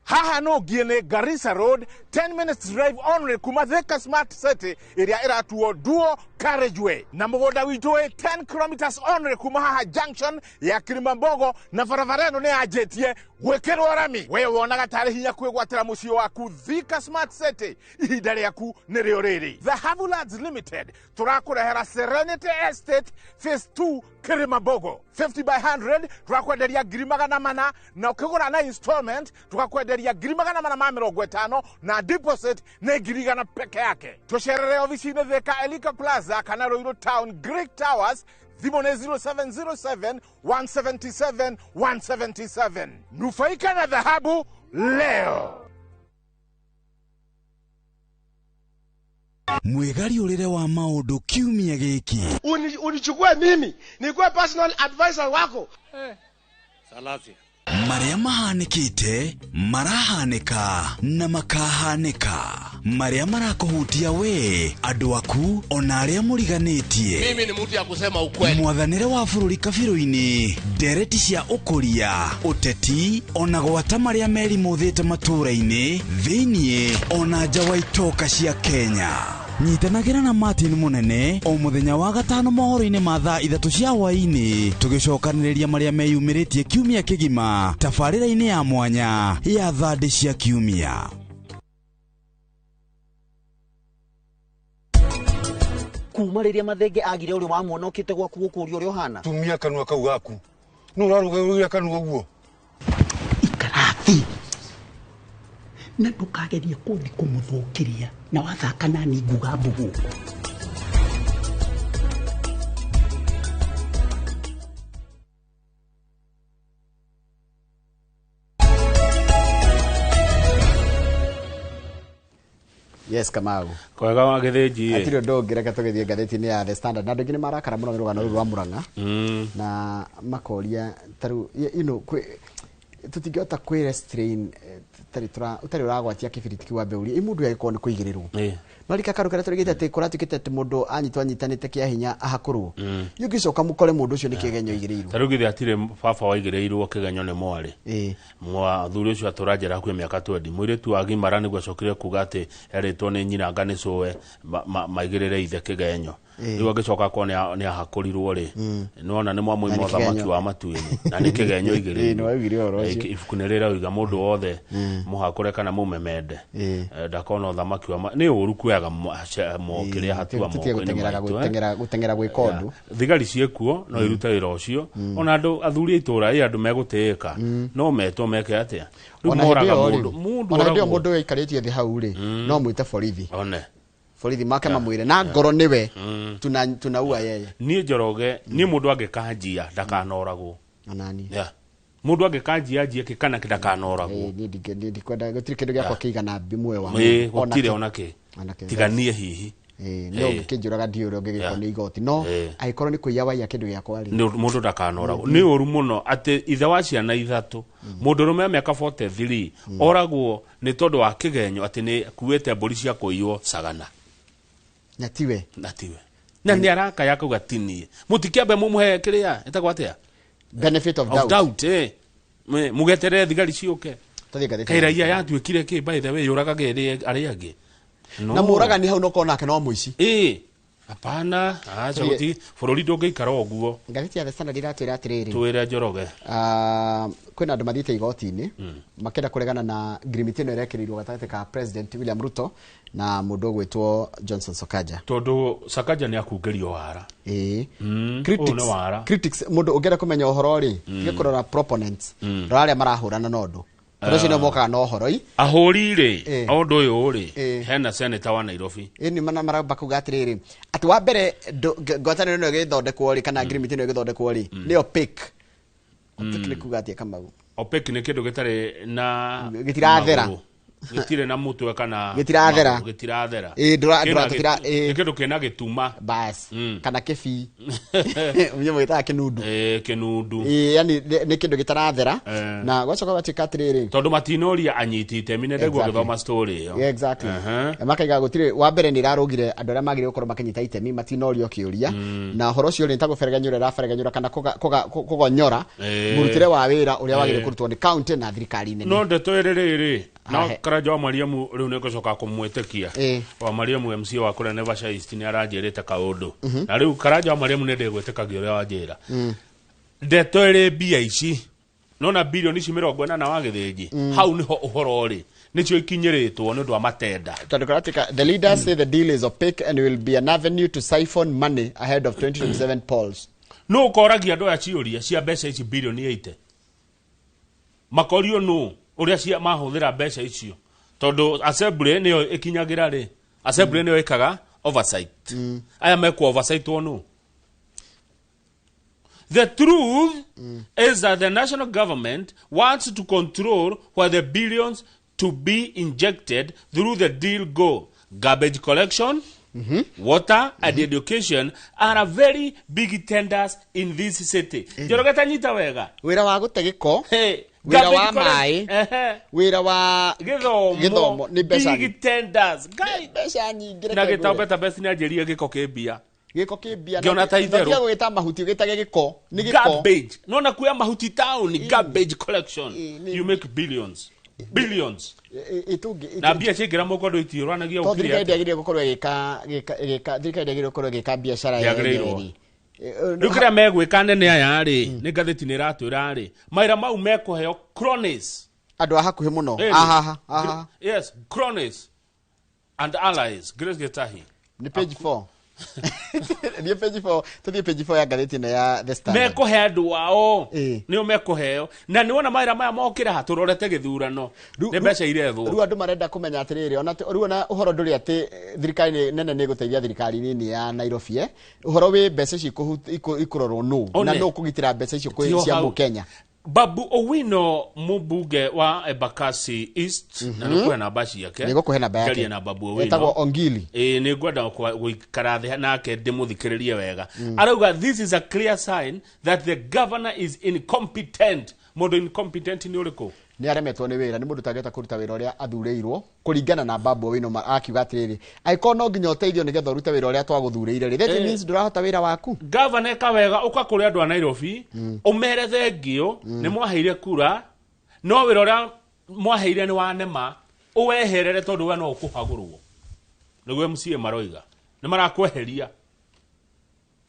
Haha no ngie nĩ Garissa Road, 10 minutes drive only kuma Thika Smart City ĩrĩa ĩratuo Duo Carriageway. Na mũgũnda witũ wĩ 10 kilometers only kuma haha junction ya Kilimambogo, na barabara ĩno nĩ yanjĩtie gwĩkĩrwo rami. We wonaga tarĩ hinya kwĩgwatĩra mũciĩ waku Thika Smart City, ihinda rĩaku nĩrĩo rĩrĩ. The Havulands Limited tũrakũrehera Serenity Estate Phase 2 Kilimambogo 50 by 100, tũrakwenderia 400,000, na ũkĩgũra na installment tũgakwenderia 450,000 na deposit nĩ 100,000 peke yake. Tũcerere ofici-inĩ Thika Elika Plaza kana Ruiru Town Greek Towers. Thimũ nĩ 0707 177 177. Nufaika na dhahabu leo. Mwĩgariũrĩre wa maũndũ kiumia gĩkĩ. Unichukue mimi nikuwe personal advisor wako. Salasia. Marĩa mahanĩkĩte, marahanĩka na makahanĩka. Marĩa marakũhutia we, andũ aku, ona arĩa mũriganĩtie. Mimi ni mtu ya kusema ukweli. Mwathanĩre wa bũrũri kabirũ-inĩ, ndereti cia ũkũria, ũteti, ona gwata marĩa merimũthĩte matũũra-inĩ, thĩiniĩ, ona nja wa itoka cia Kenya. Nyitanagĩra na Martin Mũnene o mũthenya wa gatano mohoro-inĩ ma thaa 3 cia hwaĩ-inĩ, tũgĩcokanĩrĩria marĩa meyumĩrĩtie kiumia kĩgima tabarĩra-inĩ ya mwanya ya thandĩ cia kiumia. Kuma rĩrĩa Mathenge agire ũrĩ wa muona ũkĩte gwaku gũkũria ũrĩa ũhana. Tumia kanua kau gaku. Nũ ũrarũgĩrĩria kanua ũguo? Ikarathi. Na ndũkagerie kũthi kũmũthũkĩria na wathaka nani nguga mbugu. Yes, Kamau. Kwega wa gĩthĩnji. Hatirĩ ũndũ ũngĩ, reke tũgĩthiĩ ngathĩti-inĩ ya The Standard. Na andũ aingĩ nĩ marakara mũno nĩ rũgano rũu rwa Murang'a. Na makoria ta rĩu, you know, tũtingĩhota kwĩ restrain, ũtarĩ ũragwatia kĩbiriti kĩu wambe ũrie, ĩ mũndũ ũyũ agĩkorwo nĩ kũigĩrĩrwo. No rika karu karĩa tũrĩgĩte atĩ kũratuĩkĩte atĩ mũndũ anyitwo anyitanĩte kĩa hinya ahakũrwo. Ũngĩcoka mũkore mũndũ ũcio nĩ kĩgenyo aigĩrĩirwo. Ta rĩu githĩ hatirĩ baba waigĩrĩirwo kĩgenyo nĩ mwarĩ. Mũthuri ũcio atũra njera hakuhĩ mĩaka 20. Mũirĩtu wa gimara nĩguo acokire kuga atĩ erĩtwo nĩ nyina anga nĩ cũwe maigĩrĩre ithe kĩgenyo. Rĩu agĩcoka akorwo nĩ ahakũrirwo rĩ. Nĩwona nĩ mwamũima Na nĩ ũthamaki kĩgenyo. wa matu-inĩ. Na nĩ kĩgenyo igĩrĩirwo. Nĩ waugire ũhoro ũcio. Ibuku nĩ rĩrauga mũndũ wothe mũhakũre kana mũmemende. Ndakona ũthamaki wa nĩ ũru kuoyaga kĩrĩa hatua Tũtige moko-inĩ maitũ, gũteng'era gwĩka ũndũ. Thigari ciĩkuo no irute wĩra ũcio. Ona andũ athuri a itũũra ĩ andũ megũtĩĩka. No metwo meke atĩa? Rĩu Ona hĩndĩ moraga ĩyo rĩ, mũndũ, mũndũ ona hĩndĩ ĩyo oragwo. mũndũ ũyũ aikarĩtie thĩ hau rĩ, no mwĩte borithi. One. Borithi make mamwĩre na ngoro nĩwe tunaua yeye. Niĩ Njoroge, niĩ mũndũ angĩkanjia ndakanoragwo. Onani. Mũndũ angĩkanjia anjie kĩ kana ndakanoragwo. Niĩ niĩ ndikwenda, gũtirĩ kĩndũ gĩakwa kĩigana muoyo wa mũndũ. Gũtirĩ Ona kĩ. ona kĩ. Ona kĩ. Tiga niĩ hihi. No ũngĩkĩnjũraga ndiũĩ ũrĩa ũngĩgĩkwo nĩ igoti. No angĩkorwo nĩ kũiya waiya kĩndũ gĩakwa rĩ. Nĩ mũndũ ndakanoragwo. Nĩ ũru mũno atĩ ithe wa ciana ithatũ, mũndũ ũrũme wa mĩaka 43, oragwo nĩ tondũ wa kĩgenyo atĩ nĩ akuĩte mbũri cia kũiywo Sagana. Na tiwe. Na tiwe. Na nĩ arakaya akauga ti niĩ. Mũtikĩambe mũmũhe kĩrĩa ĩtagwo atĩa? Benefit of Of doubt. doubt, Mũgeterere thigari ciũke. Tũthiĩ ngathĩti. Kaĩ raia yatuĩkire kĩ, by the way, yũragage arĩa angĩ. No. Na mũragani hau no korwo nake no mũici. Hapana, acha Tũthiĩ. gũti bũrũri ndũngĩikara ũguo. Ngathĩti ya The Standard iratwĩra atĩrĩrĩ. Twĩre Njoroge. Kwĩna andũ mathiĩte igoti-inĩ, makĩenda kũregana na ngirimiti ĩno ĩrekĩrĩirwo gatagatĩ ka President William Ruto na mũndũ ũgwĩtwo Johnson Sakaja. Tondũ Sakaja nĩ akungĩrio wara. Critics, Ũyũ nĩ wara. critics, mũndũ ũngĩenda kũmenya ũhoro rĩ, tiga kũrora proponents, rora arĩa marahũrana na ũndũ. Tondũ acio nĩo mokaga na ũhoro i. Ahũri rĩ, ũndũ ũyũ rĩ, hena senator wa Nairobi. Nĩ mana maramba kuga atĩrĩrĩ, atĩ wa mbere ngwatanĩro ĩno ĩgĩthondekwo rĩ, kana ngirimiti ĩno ĩgĩthondekwo rĩ, nĩyo opaque. Opaque nĩ kuga atĩa, Kamau? Opaque nĩ kĩndũ gĩtarĩ na Gĩtirathera. magũrũ. Gĩtirĩ na mũtwe kana Gĩtirathera. magũrũ, gĩtirathera. Ndũra, tũtira, Nĩ kĩndũ kĩna gĩtuma. Bas. Kana kĩbii. Mũnyamũ gĩtaga kĩnundu. Kĩnundu. Yani nĩ kĩndũ gĩtarathera. Na gwacoka gwatuĩka atĩrĩrĩ. Tondũ matinoria anyiti itemi, nĩ ndaigua ngĩthoma story ĩyo. Yeah, exactly. Makaiga gũtirĩ, wa mbere nĩ irarũgire andũ arĩa magĩrĩirwo gũkorwo makĩnyita itemi matinorio kĩũria. Na ũhoro ũcio rĩ, nĩ ta gũberegenyũra ĩraberegenyũra kana kũgonyora mũrutĩre wa wĩra ũrĩa wagĩrĩirwo kũrutwo nĩ county na thirikari nene. No ndeto ĩrĩ rĩrĩ, no Ahe. Karanja wa Mariamu rĩu nĩ ngũcoka kũmwĩtĩkia. Wa Mariamu MC wa kũrĩa Naivasha East nĩ aranjĩrĩte kaũndũ. Na rĩu Karanja wa Mariamu nĩ ndĩgwĩtĩkagia ũrĩa wanjĩra. Ndeto ĩrĩ mbia ici, nona bilioni ici 80 wa gĩthĩnji, hau nĩho ũhoro ũrĩ. Nĩcio ikinyĩrĩtwo nĩ ũndũ wa matenda. Tondũ kũratuĩka, the leaders say the deal is opaque and will be an avenue to siphon money ahead of 2027 polls. Nũ ũkoragia andũ aya ciũria cia mbeca ici bilioni 80? Makorio nũ ũrĩa cia mahũthĩra mbeca icio? Tondũ assembly nĩyo ĩkinyagĩra rĩ, assembly nĩyo ĩkaga oversight. Aya mekwo oversight nũ? The truth is that the national government wants to control where the billions to be injected through the deal go. Garbage collection, water and education are a very big tenders in this city. Njoroge ta nyita wega. Wĩra wa gũte gĩko, Hey, Wĩra wa maĩ, wĩra wa gĩthomo nĩ mbeca big tenders. Ngai, mbeca nyingĩ. Na gĩtao Better Best nĩ anjĩrire gĩko kĩ mbia. Gĩko kĩ mbia. Ngĩona ta itherũ. Tiga gũgĩta mahuti, ũgĩtage gĩko nĩ gĩko. Garbage. Nona kuya mahuti town, garbage collection, you make billions, billions. Na mbia ciaingĩra mũko andũ itiũranagia. To thirikari ndĩagĩrĩire gũkorwo ĩgĩka, thirikari ndĩagĩrĩire gũkorwo ĩgĩka biacara ya Ndĩagĩrĩirwo. Rĩu kĩrĩa megwĩka nene aya rĩ, nĩ ngathĩti nĩ ĩratwĩra rĩ, mawĩra mau mekũheo cronies. Andũ a hakuhĩ mũno. Ĩni. Ahaha ahaha. Yes, cronies and allies. Grace Getahi. Nĩ page 4, thiĩ page 4, tũthiĩ page 4 ya ngathĩti ĩno ya The Standard. Mekũhe andũ ao nĩo mekũheo, na nĩwona mawĩra maya mokĩra ha tũrorete gĩthurano, nĩ mbeca irethwo. Rĩu andũ marenda kũmenya atĩrĩrĩ, ona rĩu ona ũhoro ndũrĩ atĩ thirikari nene nĩ ĩgũteithia thirikari nini ya Nairobi, ũhoro wĩ mbeca ici ikũrorwo nũ na One. nũ kũgitĩra mbeca icio Tio cia hau. mũkenya. Babu Owino, mũmbunge wa Embakasi East, na nĩngũhe namba ciake. Nĩ ngũkũhe namba yake. Njarie na Babu Owino. Etagwo Ongili. Ĩĩ, nĩ ngwenda gũikara thĩ nake ndĩmũthikĩrĩrie wega. Arauga this is a clear sign that the governor is incompetent. Mũndũ incompetent nĩ ũrĩkũ? Nĩ aremetwo nĩ wĩra, nĩ mũndũ ũtangĩhota kũruta wĩra ũrĩa athurĩirwo, kũringana na Babu Owino. Akiuga atĩrĩrĩ, angĩkorwo no nginya ũteithio nĩgetha ũrute wĩra ũrĩa twagũthurĩire rĩ, that means ndũrahota wĩra waku. Gavana, eka wega, ũka kũrĩ andũ a Nairobi ũmere thengio nĩ mwaheire kura, no wĩra ũrĩa mwaheire nĩ wanema, ũweherere tondũ we no ũkũhagũrwo. Nĩguo MCA maroiga nĩ marakweheria.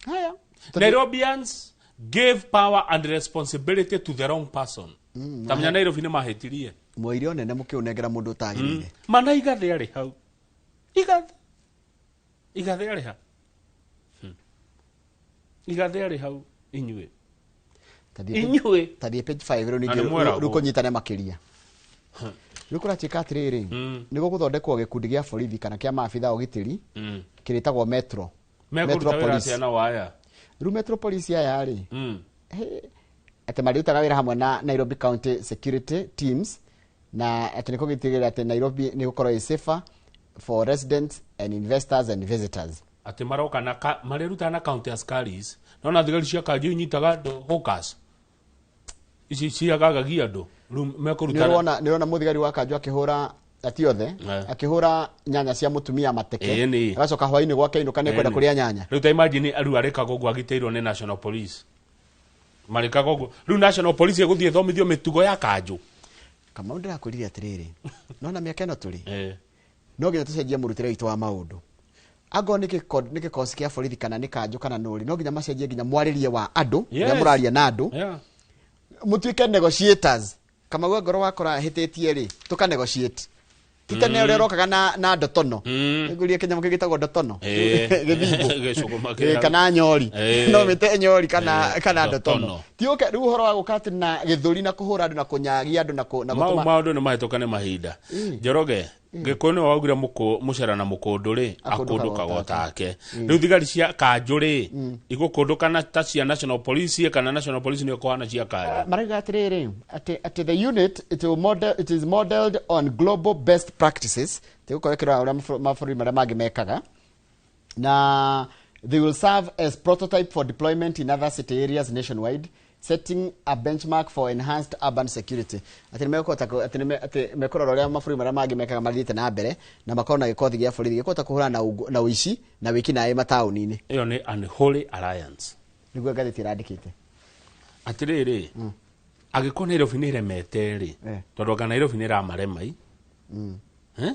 Haya. Nairobians gave power and responsibility to the wrong person. Tamenya Nairobi nĩ mahĩtirie. Mwoire ũnene mũkĩũnengera mũndũ ũtagĩrĩire. Mana Igathe arĩ hau. Igathe, Igathe arĩ ha? Igathe arĩ hau inyuĩ. Inyuĩ. Tathiĩ page 5 rĩu Na ningĩ nĩ mweragwo. rĩu kũnyitane makĩria. Rĩu kũratuĩka atĩrĩrĩ, nĩ gũgũthondekwo gĩkundi gĩa borithi kana kĩa maabitha a ũgitĩri kĩrĩtagwo Metro. Mekũruta wĩra Police. atĩa na waya? Rĩu Metro Police aya rĩ, atĩ marĩrutaga wĩra hamwe na Nairobi County Security Teams, na atĩ nĩ kũgĩtigĩrĩra atĩ Nairobi nĩ gũkorwo ĩ safer for residents and investors and visitors. Atĩ maroka na marĩrutaga na county askaris, nona thigari cia kanjũ inyitaga andũ hawkers ici ciagagagia andũ, rĩu mekũruta. Nĩ ũrona mũthigari wa kanjũ akĩhũra ati othe, akĩhũra nyanya cia mũtumia mateke, Ĩni. agacoka hwainĩ gwake inũka nĩ kwenda Ĩni. kũrĩa nyanya. Rĩu ta imagine rĩu arĩkaga ũguo agitĩirwo nĩ national police, marĩkaga ũguo. Rĩu national police ĩgũthiĩ ĩthomithio mĩtugo ya kanjũ. Kamau, ndĩrakwĩrire atĩrĩrĩ, nona mĩaka ĩno tũrĩ, no nginya tũcenjie mũrutĩre witũ wa maũndũ. Angorwo nĩ gĩkosi kĩa borithi kana nĩ kanjũ kana nũrĩ, no nginya macenjie nginya mwarĩrie wa andũ, ũrĩa mũraria na andũ, mũtuĩke negotiators. Kamau, angorwo wakora hĩtĩtie rĩ, tũka negotiate. Titene ũrĩa ũrokaga na ndotono, ngũrie kĩnyamũ kĩngĩ gĩtagwo ndotono, gĩthimbo. Gĩcũgũma kĩrĩa- Kana nyori, no mĩte nyori kana kana ndotono. ndotono. Ti ũke rĩu ũhoro wa gũka atĩ na gĩthũri na kũhũra andũ na kũnyagia andũ na mau gũtũma maũndũ nĩ mahĩtũka nĩ mahinda. Njoroge, Gĩkũyũ nĩwe waugire mũcera na mũkũndũ rĩ, akũndũkaga akũndũkaga o take. otake. Rĩu thigari cia kanjũ rĩ, igũkũndũka na ta cia national police, kana national police nĩyo kũhana cia kanjũ? Marauga atĩrĩrĩ, atĩ the unit, it is modeled on global best practices, tigũkorwo ĩkĩrora ũrĩa mabũrũri marĩa mangĩ mekaga, na they will serve as prototype for deployment in other city areas nationwide, setting a benchmark for enhanced urban security. Atĩ nĩ mekũhota atĩ atĩ mekũrora ũrĩa mabũrũri marĩa mangĩ mekaga mathiĩte na mbere, na makorwo na gĩkothi gĩa borithi gĩkũhota kũhũrana na ũici na wĩkinaĩ mataũni-inĩ. Ĩyo nĩ unholy alliance. Nĩguo ngathĩti ĩrandĩkĩte. Atĩrĩrĩ, angĩkorwo Nairobi nĩ ĩremete rĩ, tondũ anga Nairobi nĩ ĩramarema i. Eh?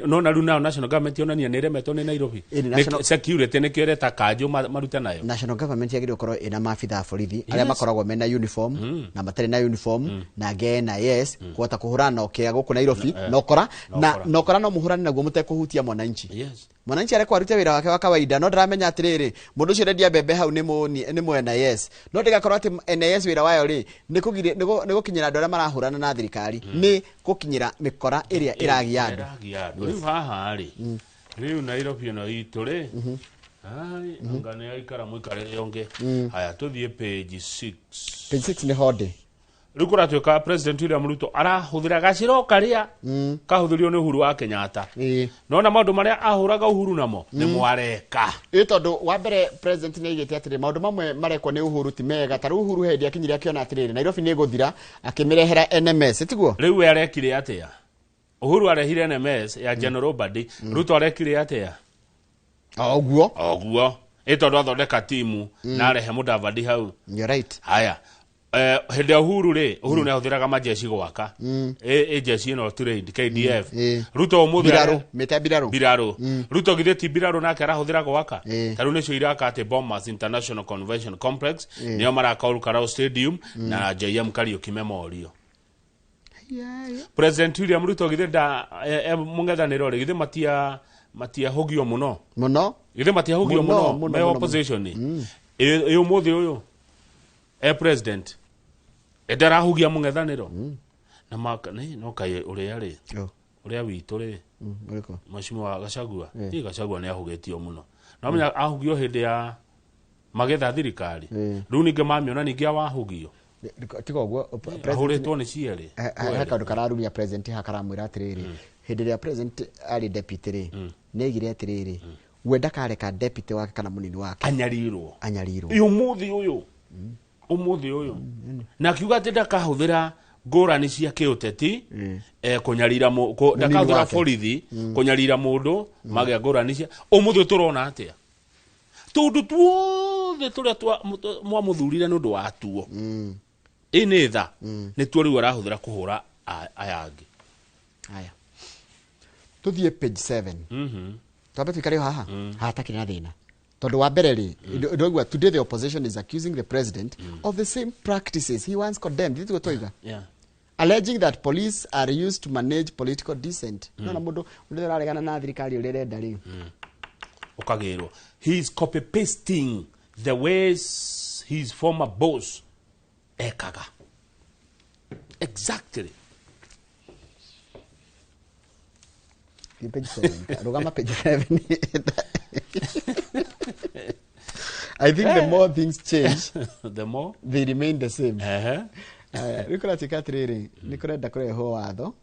No na rĩu nayo national government yonania nĩ ĩremetwo nĩ Nairobi. Ĩni, Security nĩkĩo ĩreta kanjũ marute nayo. National government yagĩrĩirwo gũkorwo ĩna maabitha a borithi arĩa makoragwo mena uniform na matarĩ na uniform na angĩ NIS, kũhota kũhũrana na ũkĩa gũkũ Nairobi na ũkora. Na Na ũkora. na ũkora no mũhũrane naguo mũtekũhutia mwananchi. Mwananchi arekwo arute wĩra wake wa kawaida, no ndaramenya atĩrĩrĩ, mũndũ ũcio ũrendia mbembe hau nĩ mũ NIS. No ndĩgakorwo atĩ NIS wĩra wayo rĩ nĩ gũkinyĩra andũ arĩa marahũrana na thirikari, nĩ gũkinyĩra mĩkora ĩrĩa ĩragia andũ. Ĩragia andũ. Rĩu haha rĩ, rĩu Nairobi ĩno itũ rĩ, ai, anga nĩ aikara mũikarĩre ũngĩ. Haya, tũthiĩ page 6. Page 6 nĩ honde. Rĩu kũratuĩka President William Ruto arahũthĩra gacĩra o karĩa kahũthĩrio nĩ Uhuru wa Kenyatta. Nona maũndũ marĩa ahũraga Uhuru namo nĩ mwareka. Ĩ tondũ wa mbere president nĩ aigĩte atĩrĩ maũndũ mamwe marekwo nĩ Uhuru ti mega. Ta rĩu Uhuru hĩndĩ akinyire akĩona atĩrĩrĩ Nairobi nĩ ĩgũthira, akĩmĩrehera NMS, tiguo? Rĩu we arekire atĩa? Uhuru arehire NMS ya General Badi. Ruto arekire atĩa? O ũguo. O ũguo. Ĩ tondũ athondeka timu na arehe Mudavadi hau. You're right. Haya. Hĩndĩ ya Uhuru rĩ, Uhuru nĩ ahũthĩraga majeshi gwaka. Ĩ jeshi ĩno trained KDF. Ruto ũmũthĩ Mbirarũ, mĩte mbirarũ. Mbirarũ. Ruto githĩ ti mbirarũ nake arahũthĩra gwaka? Ta rĩu nĩcio iraka atĩ Bomas International Convention Complex, nĩo maraka Olkalau Stadium na JM Kariuki Memorial. President William Ruto githĩ nda mũng'ethanĩro rĩ, githĩ matiahũgio mũno? Mũno. Githĩ matiahũgio Mũno, mũno mũno, me mũno, opposition? Ĩ ũmũthĩ ũyũ president ndarahugia mũng'ethanĩro na maka nĩ no kaĩ ũrĩa rĩ ũrĩa witũ rĩ Ũrĩkũ? Mheshimiwa Gachagua. Ti Gachagua nĩ ahugĩtio mũno no menya ahugio hĩndĩ ya magetha thirikari. Rĩu ningĩ mamiona ningĩ awahugio. Tiga ũguo, ahũrĩtwo nĩ cierĩ. He kaũndũ kararumia president haha karamwĩra atĩrĩrĩ, hĩndĩ ĩrĩa president arĩ deputy rĩ, nĩ aigire atĩrĩrĩ, we ndakareka deputy wake kana mũnini wake anyarirwo. Anyarirwo. Ĩ ũmũthĩ ũyũ, ũmũthĩ ũyũ na akiuga atĩ ndakahũthĩra ngũrani cia kĩũteti kũnyarira ndakahũthĩra wake. borithi kũnyarira mũndũ magĩa ngũrani cia ũmũthĩ. Tũrona atĩa tũndũ tuothe tũrĩa mwamũthurire nĩ ũndũ wa tuo ĩ nĩ tha nĩtuo rĩu arahũthĩra kũhũra aya angĩ. Haya, tũthiĩ page 7. Twambe tuikare haha haha hatakĩrĩ na thĩna tondũ wa mbere rĩ, ndĩraigua today the opposition is accusing the president of the same practices he once condemned. Ithuĩ twaiga alleging that police are used to manage political dissent. Nona mũndũ ũrĩa ũraregana na thirikari ũrĩa ĩrenda rĩ, Ũkagĩrwo he is copy pasting the ways his former boss ekaga exactly. Ni page 7. Rũgama page 7. I think the more things change, the more they remain the same. Ehe. Aya, rĩu kũratuĩka atĩrĩrĩ, nĩ kũrenda kũrehwo watho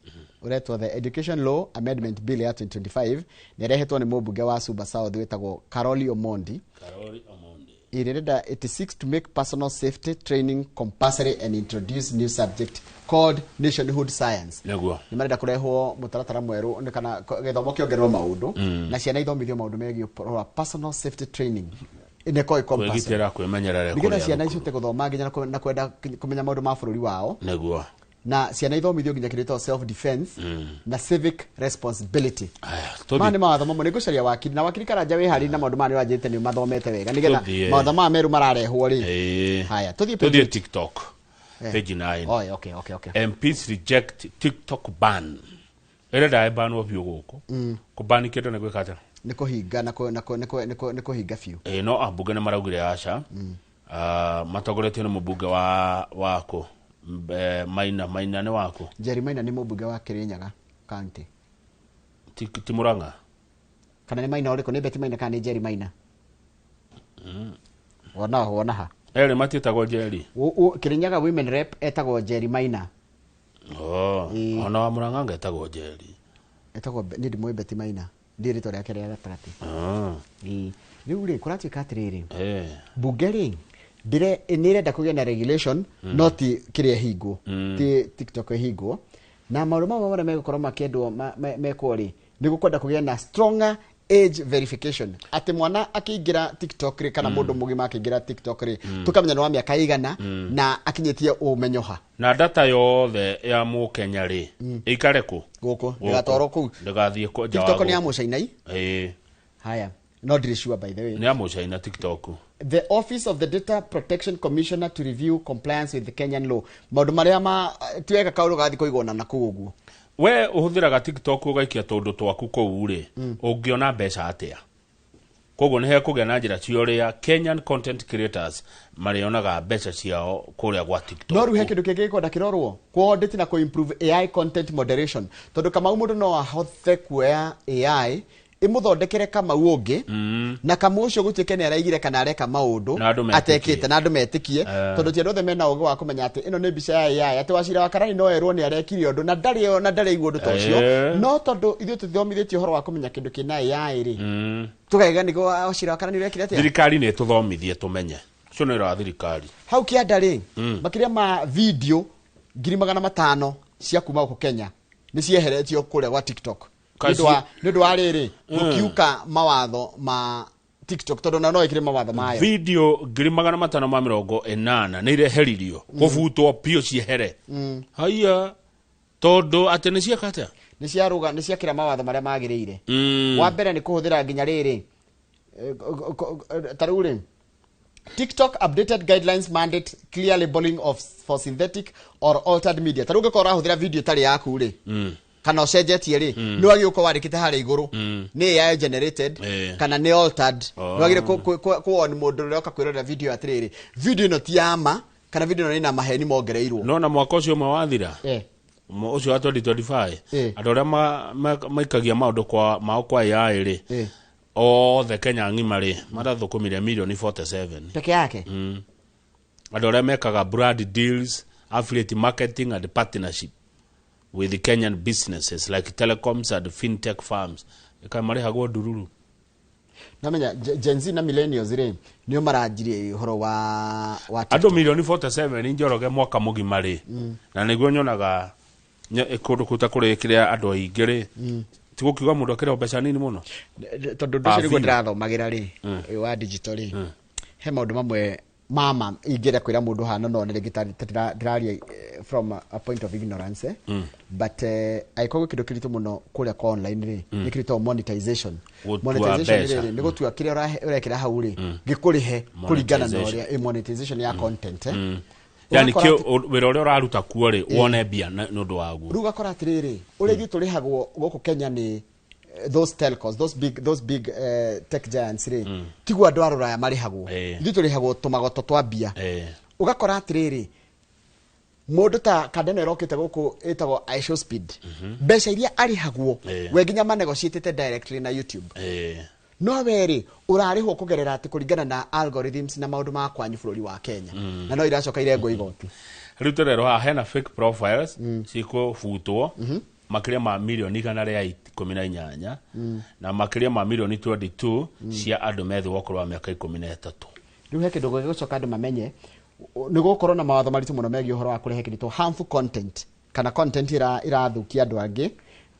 ũretwo the Education Law Amendment Bill ya 2025, na ĩrehetwo nĩ mũmbunge wa Suba South wĩtagwo Caroli Omondi. Karori Omondi. Ĩrĩrenda it seeks to make personal safety training compulsory and introduce new subject called nationhood science. Nĩguo. Nĩ marenda kũrehwo mũtaratara mwerũ nĩ kana gĩthomo kĩongererwo maũndũ na ciana ithomithio maũndũ megiĩ ũhoro wa personal safety training nĩ ĩkorwo ĩ compulsory. Kwĩgitĩra, kwĩmenyerera nĩgetha kũrĩa ciana thukuru. icote gũthoma nginya na kwenda kũmenya maũndũ ma bũrũri wao Nĩguo. na ciana ithomithio nginya kĩndũ gĩtagwo self defense na civic responsibility. Aya, tũthiĩ. Maya nĩ mawatho mamwe. Nĩ ngũcaria wakiri na wakiri Karanja wĩharĩrie na maũndũ maya nĩ ũranjĩrĩte nĩ ũmathomete wega nĩgetha Tũthiĩ. mawatho maya merũ mararehwo rĩ. Ĩĩ. Haya, tũthiĩ tũthiĩ TikTok page 9. Oh, okay. MPs reject TikTok ban. Ĩrenda ĩbanwo biũ gũkũ. Kũbani kĩndũ nĩ gwĩka atĩa? Nĩ kũhinga na nĩ kũhinga biũ. Ĩĩ, no ambunge nĩ maraugire aca. Matongoretio nĩ mũmbunge wa wakũ Maina. Maina nĩ wakũ? Jerry Maina nĩ mũmbunge wa Kirinyaga County. Ti Murang'a? Kana nĩ Maina ũrĩkũ? Nĩ Betty Maina kana nĩ Jerry Maina? Wona wona ha. Erĩ matiĩtagwo Jerry. Kirinyaga women rep etagwo Jerry Maina. Oh, ona wa Murang'a ngetagwo Jerry. Etagwo niĩ ndimũĩ Betty Maina, ndiĩ rĩtwa rĩake rĩa gatagatĩ. Ĩĩ. Rĩu rĩ, kũratuĩka atĩrĩrĩ, bunge rĩ nĩ ĩrenda kũgĩa na regulation no ti kĩrĩa ĩhingwo, ti TikTok ĩhingwo, na maũndũ mamwe marĩa megũkorwo makĩendwo mekwo rĩ, nĩ gũkwenda kũgĩa na stronger age verification, atĩ mwana akĩingĩra TikTok rĩ, kana mũndũ mũgima akĩingĩra TikTok rĩ, tũkamenya nĩ wa mĩaka ĩigana na akinyĩtie ũmenyo ha. Na data yothe ya mũkenya rĩ, ĩikare kũ? Gũkũ, ndĩgatwarwo kũu. Ndĩgathiĩ nja wa TikTok nĩ ya gũkũ. mũcainai. Ĩĩ. Haya, no ndirĩ sure, by the way. Nĩ ya mũcaina TikTok. The office of the Data Protection Commissioner to review compliance with the Kenyan law. Maũndũ marĩa ma tiwega kaũndũ gathi kũigwo na kũu ũguo. We ũhũthĩraga TikTok ũgaikia tũndũ twaku kũu rĩ, ũngĩona mbeca atĩa? Koguo nĩ hekũgĩa na njĩra cia ũrĩa Kenyan content creators marĩonaga mbeca ciao kũrĩa gwa TikTok. No rĩu he kĩndũ kĩngĩ gĩkwenda kĩrorwo, kũ na kũ improve AI content moderation, tondũ Kamau mũndũ no ahote kuoya AI Ĩmũthondekere Kamau ũngĩ, na Kamau ũcio gũtuĩke nĩ araigire kana areka maũndũ Na andũ metĩkie. atekĩte na andũ metĩkie, tondũ ti andũ othe mena ũgĩ wa kũmenya atĩ ĩno nĩ mbica ya AI, atĩ Wachira wa Karani no erwo nĩ arekire ũndũ na ndarĩ na ndarĩ igua ũndũ ta ũcio. No tondũ ithuĩ tũthomithĩtio ũhoro wa kũmenya kĩndũ kĩna AI rĩ, tũkaiga nĩguo Wachira wa Karani ũrekire atĩa. Thirikari nä tåthomithie tå ũcio nĩ wĩra wa thirikari. Hau kĩanda rĩ, makĩria ma video 500,000 cia kuma gũkũ Kenya nĩ cieheretio kũrĩa gwa TikTok Kaci- nĩ ũndũ wa rĩrĩ gũkiuka mawatho ma TikTok, tondũ na no ĩkĩre mawatho mayo. Video 580,000 nä ireheririo kũbutwo biũ ciehere haiya tondũ atĩ nĩ cieka atĩa? Nĩ ciarũga, nĩ ciakĩra mawatho marĩa magĩrĩire. Wa mbere nĩ kũhũthĩra nginya rĩrĩ, ta rĩu rĩ, TikTok updated guidelines mandate clear labeling of for synthetic or altered media. Ta rĩu ũngĩkorwo ũrahũthĩra video ĩtarĩ yaku rĩ, kana ũcenjetie rĩ, nĩ wagĩrĩirwo gũkorwo wandĩkĩte harĩa igũrũ nĩ AI generated kana nĩ altered. Nĩ wagĩrĩirwo kũ mũndũ ũrĩa ũroka kwĩrorera video atĩrĩrĩ, video ĩno ti ya ma kana video ĩno ĩna maheni mongereirwo. No na mwaka ũcio ũmwe wathira, ũcio wa 2025, andũ arĩa maikagia maũndũ kwa mao kwa AI rĩ, othe Kenya ng'ima rĩ, marathũkũmire milioni 47. Peke yake? Andũ arĩa mekaga brand deals, affiliate marketing and partnership with Kenyan businesses like telecoms and fintech firms ĩka marĩhagwo ndururu. Namenya Gen Z na millennials rĩ, nĩo maranjirie ũhoro wa Andũ milioni 47, Njoroge, mwaka mũgima rĩ, na nĩguo nyonaga kũndũ kũu ta kũrĩ kĩrĩa andũ aingĩ rĩ, ti gũkiuga mũndũ akĩrĩhwo mbeca nini mũno. Tondũ ũndũ ũcio nĩguo view. ndĩrathomagĩra rĩ, ũyũ wa digital rĩ, he maũndũ mamwe mama ingĩenda kwĩra mũndũ hana no nĩ rĩngĩ ta ndĩraria from a point of ignorance, but angĩkorwo gwĩ kĩndũ kĩritũ mũno kũrĩa kwa online rĩ, nĩ kĩritũ monetization. Gũtua Monetization mbeca. rĩ, nĩ gũtua kĩrĩa ũrekĩra hau rĩ gĩkũrĩhe kũringana na Monetization. ũrĩa monetization ya content. Yani Ũgakora kĩ wĩra ũrĩa ũraruta kuo rĩ, wone mbia nĩ ũndũ waguo. Rĩu ũgakora atĩrĩrĩ, ũrĩa ithuĩ tũrĩhagwo gũkũ Kenya nĩ those telcos, those big tech giants rĩ, tiguo andũ a rũraya marĩhagwo. Ithuĩ tũrĩhagwo tũmagoto twa mbia. Ũgakora atĩrĩrĩ, mũndũ ta kanda ĩno ĩrokĩte gũkũ ĩtagwo iShowSpeed, mbeca iria arĩhagwo, we nginya manegotiatĩte directly na YouTube, no we rĩ, ũrarĩhwo kũgerera atĩ kũringana na algorithms na maũndũ ma kwanyu bũrũri wa Kenya, na no iracoka irengwo igoti. Rĩu tũrerwo haha hena fake profiles cikũbutwo makĩria ma milioni 118 na makĩria ma milioni 22 cia andũ me thĩ wa ũkũrũ wa mĩaka 13. Rĩu he kĩndũ gĩgũcoka andũ mamenye, nĩ gũkorwo na mawatho maritũ mũno megiĩ ũhoro wa kũrehe kĩndũ harmful content kana content ĩrathũkia andũ angĩ,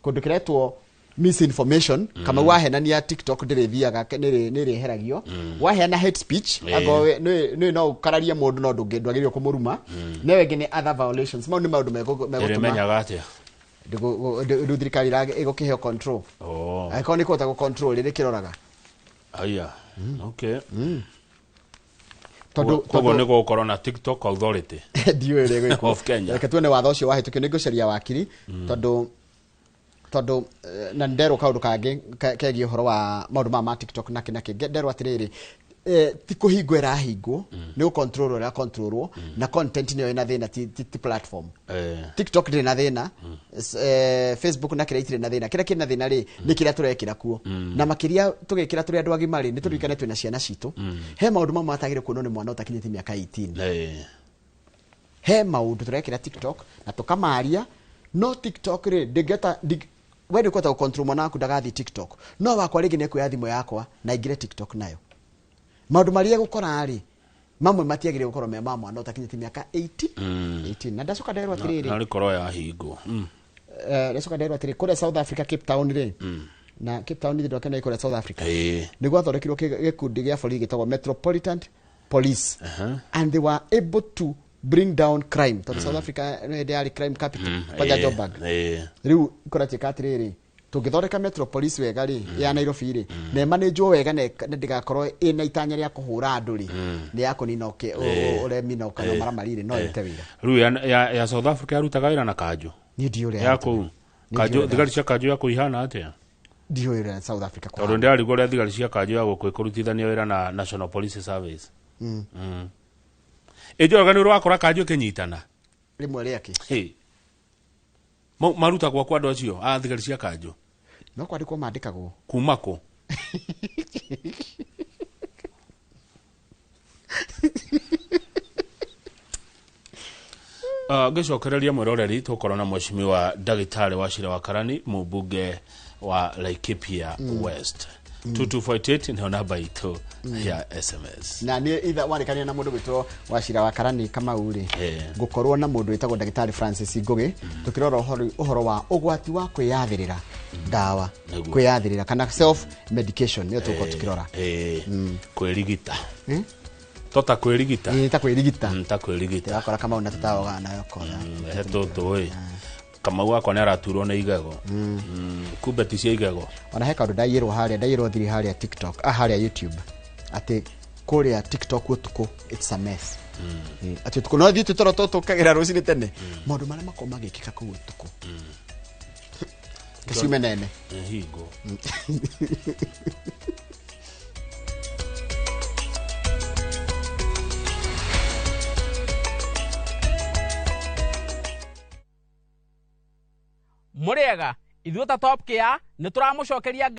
kũndũ kĩretwo misinformation. Kama wahenania TikTok ndĩrĩthiaga, nĩrĩheragio. Waheana hate speech, angorwo nĩ no ũkararie mũndũ no ndwagĩrĩirwo kũmũruma, na ĩyo ĩngĩ nĩ other violations. Mau nĩ maũndũ megũtũma Ĩrĩmenyaga atĩa? Rĩu thirikari ĩgũkĩheo control, angĩkorwo nĩ kũhota gũ-control rĩrĩ kĩroraga. Aya, okay. Tondũ Koguo nĩ gũgũkorwo na TikTok Authority ndiũĩ ũrĩa ĩgwĩkwo. of Kenya. Reke tuone watho ũcio wahĩtũkio. Nĩ ngũcaria wakiri, tondũ na nderwo kaũndũ kangĩ kegiĩ ũhoro wa maũndũ maya ma TikTok nakĩ nakĩ. Nderwo atĩrĩrĩ, ti kũhingwo ĩrahingwo, nĩ gũcontrolwo ĩracontrolwo, na content nĩyo ĩna thĩna, ti platform. TikTok ndĩrĩ na thĩna, Facebook na kĩrĩa itirĩ na thĩna. Kĩrĩa kĩrĩ na thĩna rĩ, nĩ kĩrĩa tũrekĩra kuo, na makĩria tũgĩkĩra tũrĩ andũ agima rĩ, nĩ tũririkane twĩna ciana citũ. He maũndũ mamwe matagĩrĩire kuonwo nĩ mwana ũtakinyĩtie mĩaka 18. He maũndũ tũrekĩra TikTok na tũkamaria, no TikTok rĩ, ndĩngĩhota we ndũkũhota gũcontrol mwana waku ndagathiĩ TikTok, no wakwa rĩngĩ nĩ ekuoya thimũ yakwa na aingĩre TikTok nayo. Maũndũ marĩa egũkora rĩ, mamwe matiagĩrĩire gũkorwo me ma mwana ũtakinyĩtie mĩaka 80 18. Na ndacoka nderwo atĩrĩrĩ, Na rĩkorwo yahingwo. Ndacoka nderwo atĩrĩ, kũrĩa South Africa, Cape Town rĩ, na Cape Town ithe ndwakena kũrĩa South Africa, nĩ gwathondekirwo gĩkundi gĩa borithi gĩtagwo Metropolitan Police, and they were able to bring down crime, tondũ South Africa nĩ hĩndĩ yarĩ crime capital, kwanja Joburg. Rĩu kũratuĩka atĩrĩrĩ, tũngĩthondeka Metro Police wega rĩ, ya Nairobi rĩ, na ĩmanĩnjwo wega na ndĩgakorwo ĩna itanya rĩa kũhũra andũ rĩ, nĩ ya kũnina ũremi na kana maramari rĩ, no ĩrute wĩra. Rĩu ya South Africa yarutaga wĩra na kanjũ Niĩ ndiũĩ ũrĩa ya kũu Niĩ kanjũ ndiũĩ ũrĩa thigari cia kanjũ ya kũu ihana atĩa? Ndiũĩ ũrĩa South Africa Tondũ kũhana. ndĩrarigwo ũrĩa thigari cia kanjũ ya gũkũ ĩkũrutithania wĩra na National Police Service. Ĩ Njoroge, nĩ ũrakora kanjũ ĩkĩnyitana Rĩmwe rĩake. Hey. Marutagwo kwa andũ acio a thigari cia kanjũ. No kwandĩkwo mandĩkagwo. Kuma kũ? Ngĩcokereria mwĩroreri, tũkorwo na mheshimiwa ndagĩtarĩ wa Cira wa Karani, mũmbunge wa Laikipia West. 2248 nĩyo namba itũ ya SMS. Na nĩ itha warĩkania na mũndũ gwĩtwo Wacira wa Karani Kamau rĩ, ngũkorwo na mũndũ wĩtagwo ndagĩtarĩ Francis Ngũgĩ, tũkĩrora ũhoro wa ũgwati wa kwĩyathĩrĩra ndawa. Nĩguo. Kwĩyathĩrĩra kana self medication nĩyo tũgũkorwo tũkĩrora. Kwĩrigita tota kwĩrigita. Ĩ, ta kwĩrigita. Ta kwĩrigita. Wakora Kamau na tũtawoga nayo kora. He tũtũ ĩ, Kamau wakwa nĩ araturwo nĩ igego. Kumbe ti cia igego. Ona he kaũndũ ndaiyĩrwo harĩa, ndaiyĩrwo thiri harĩa TikTok, harĩa YouTube, atĩ kũrĩa TikTok ũtukũ it's a mess. Atĩ ũtukũ no thiĩ tũtoro tũtũkagĩra rũcinĩ tene, maũndũ marĩa makoragwo magĩkĩka kũu ũtukũ kaciume nene. Nĩ hingo. Mũrĩega ithuĩ ta Top Care nĩ tũramũcokeria.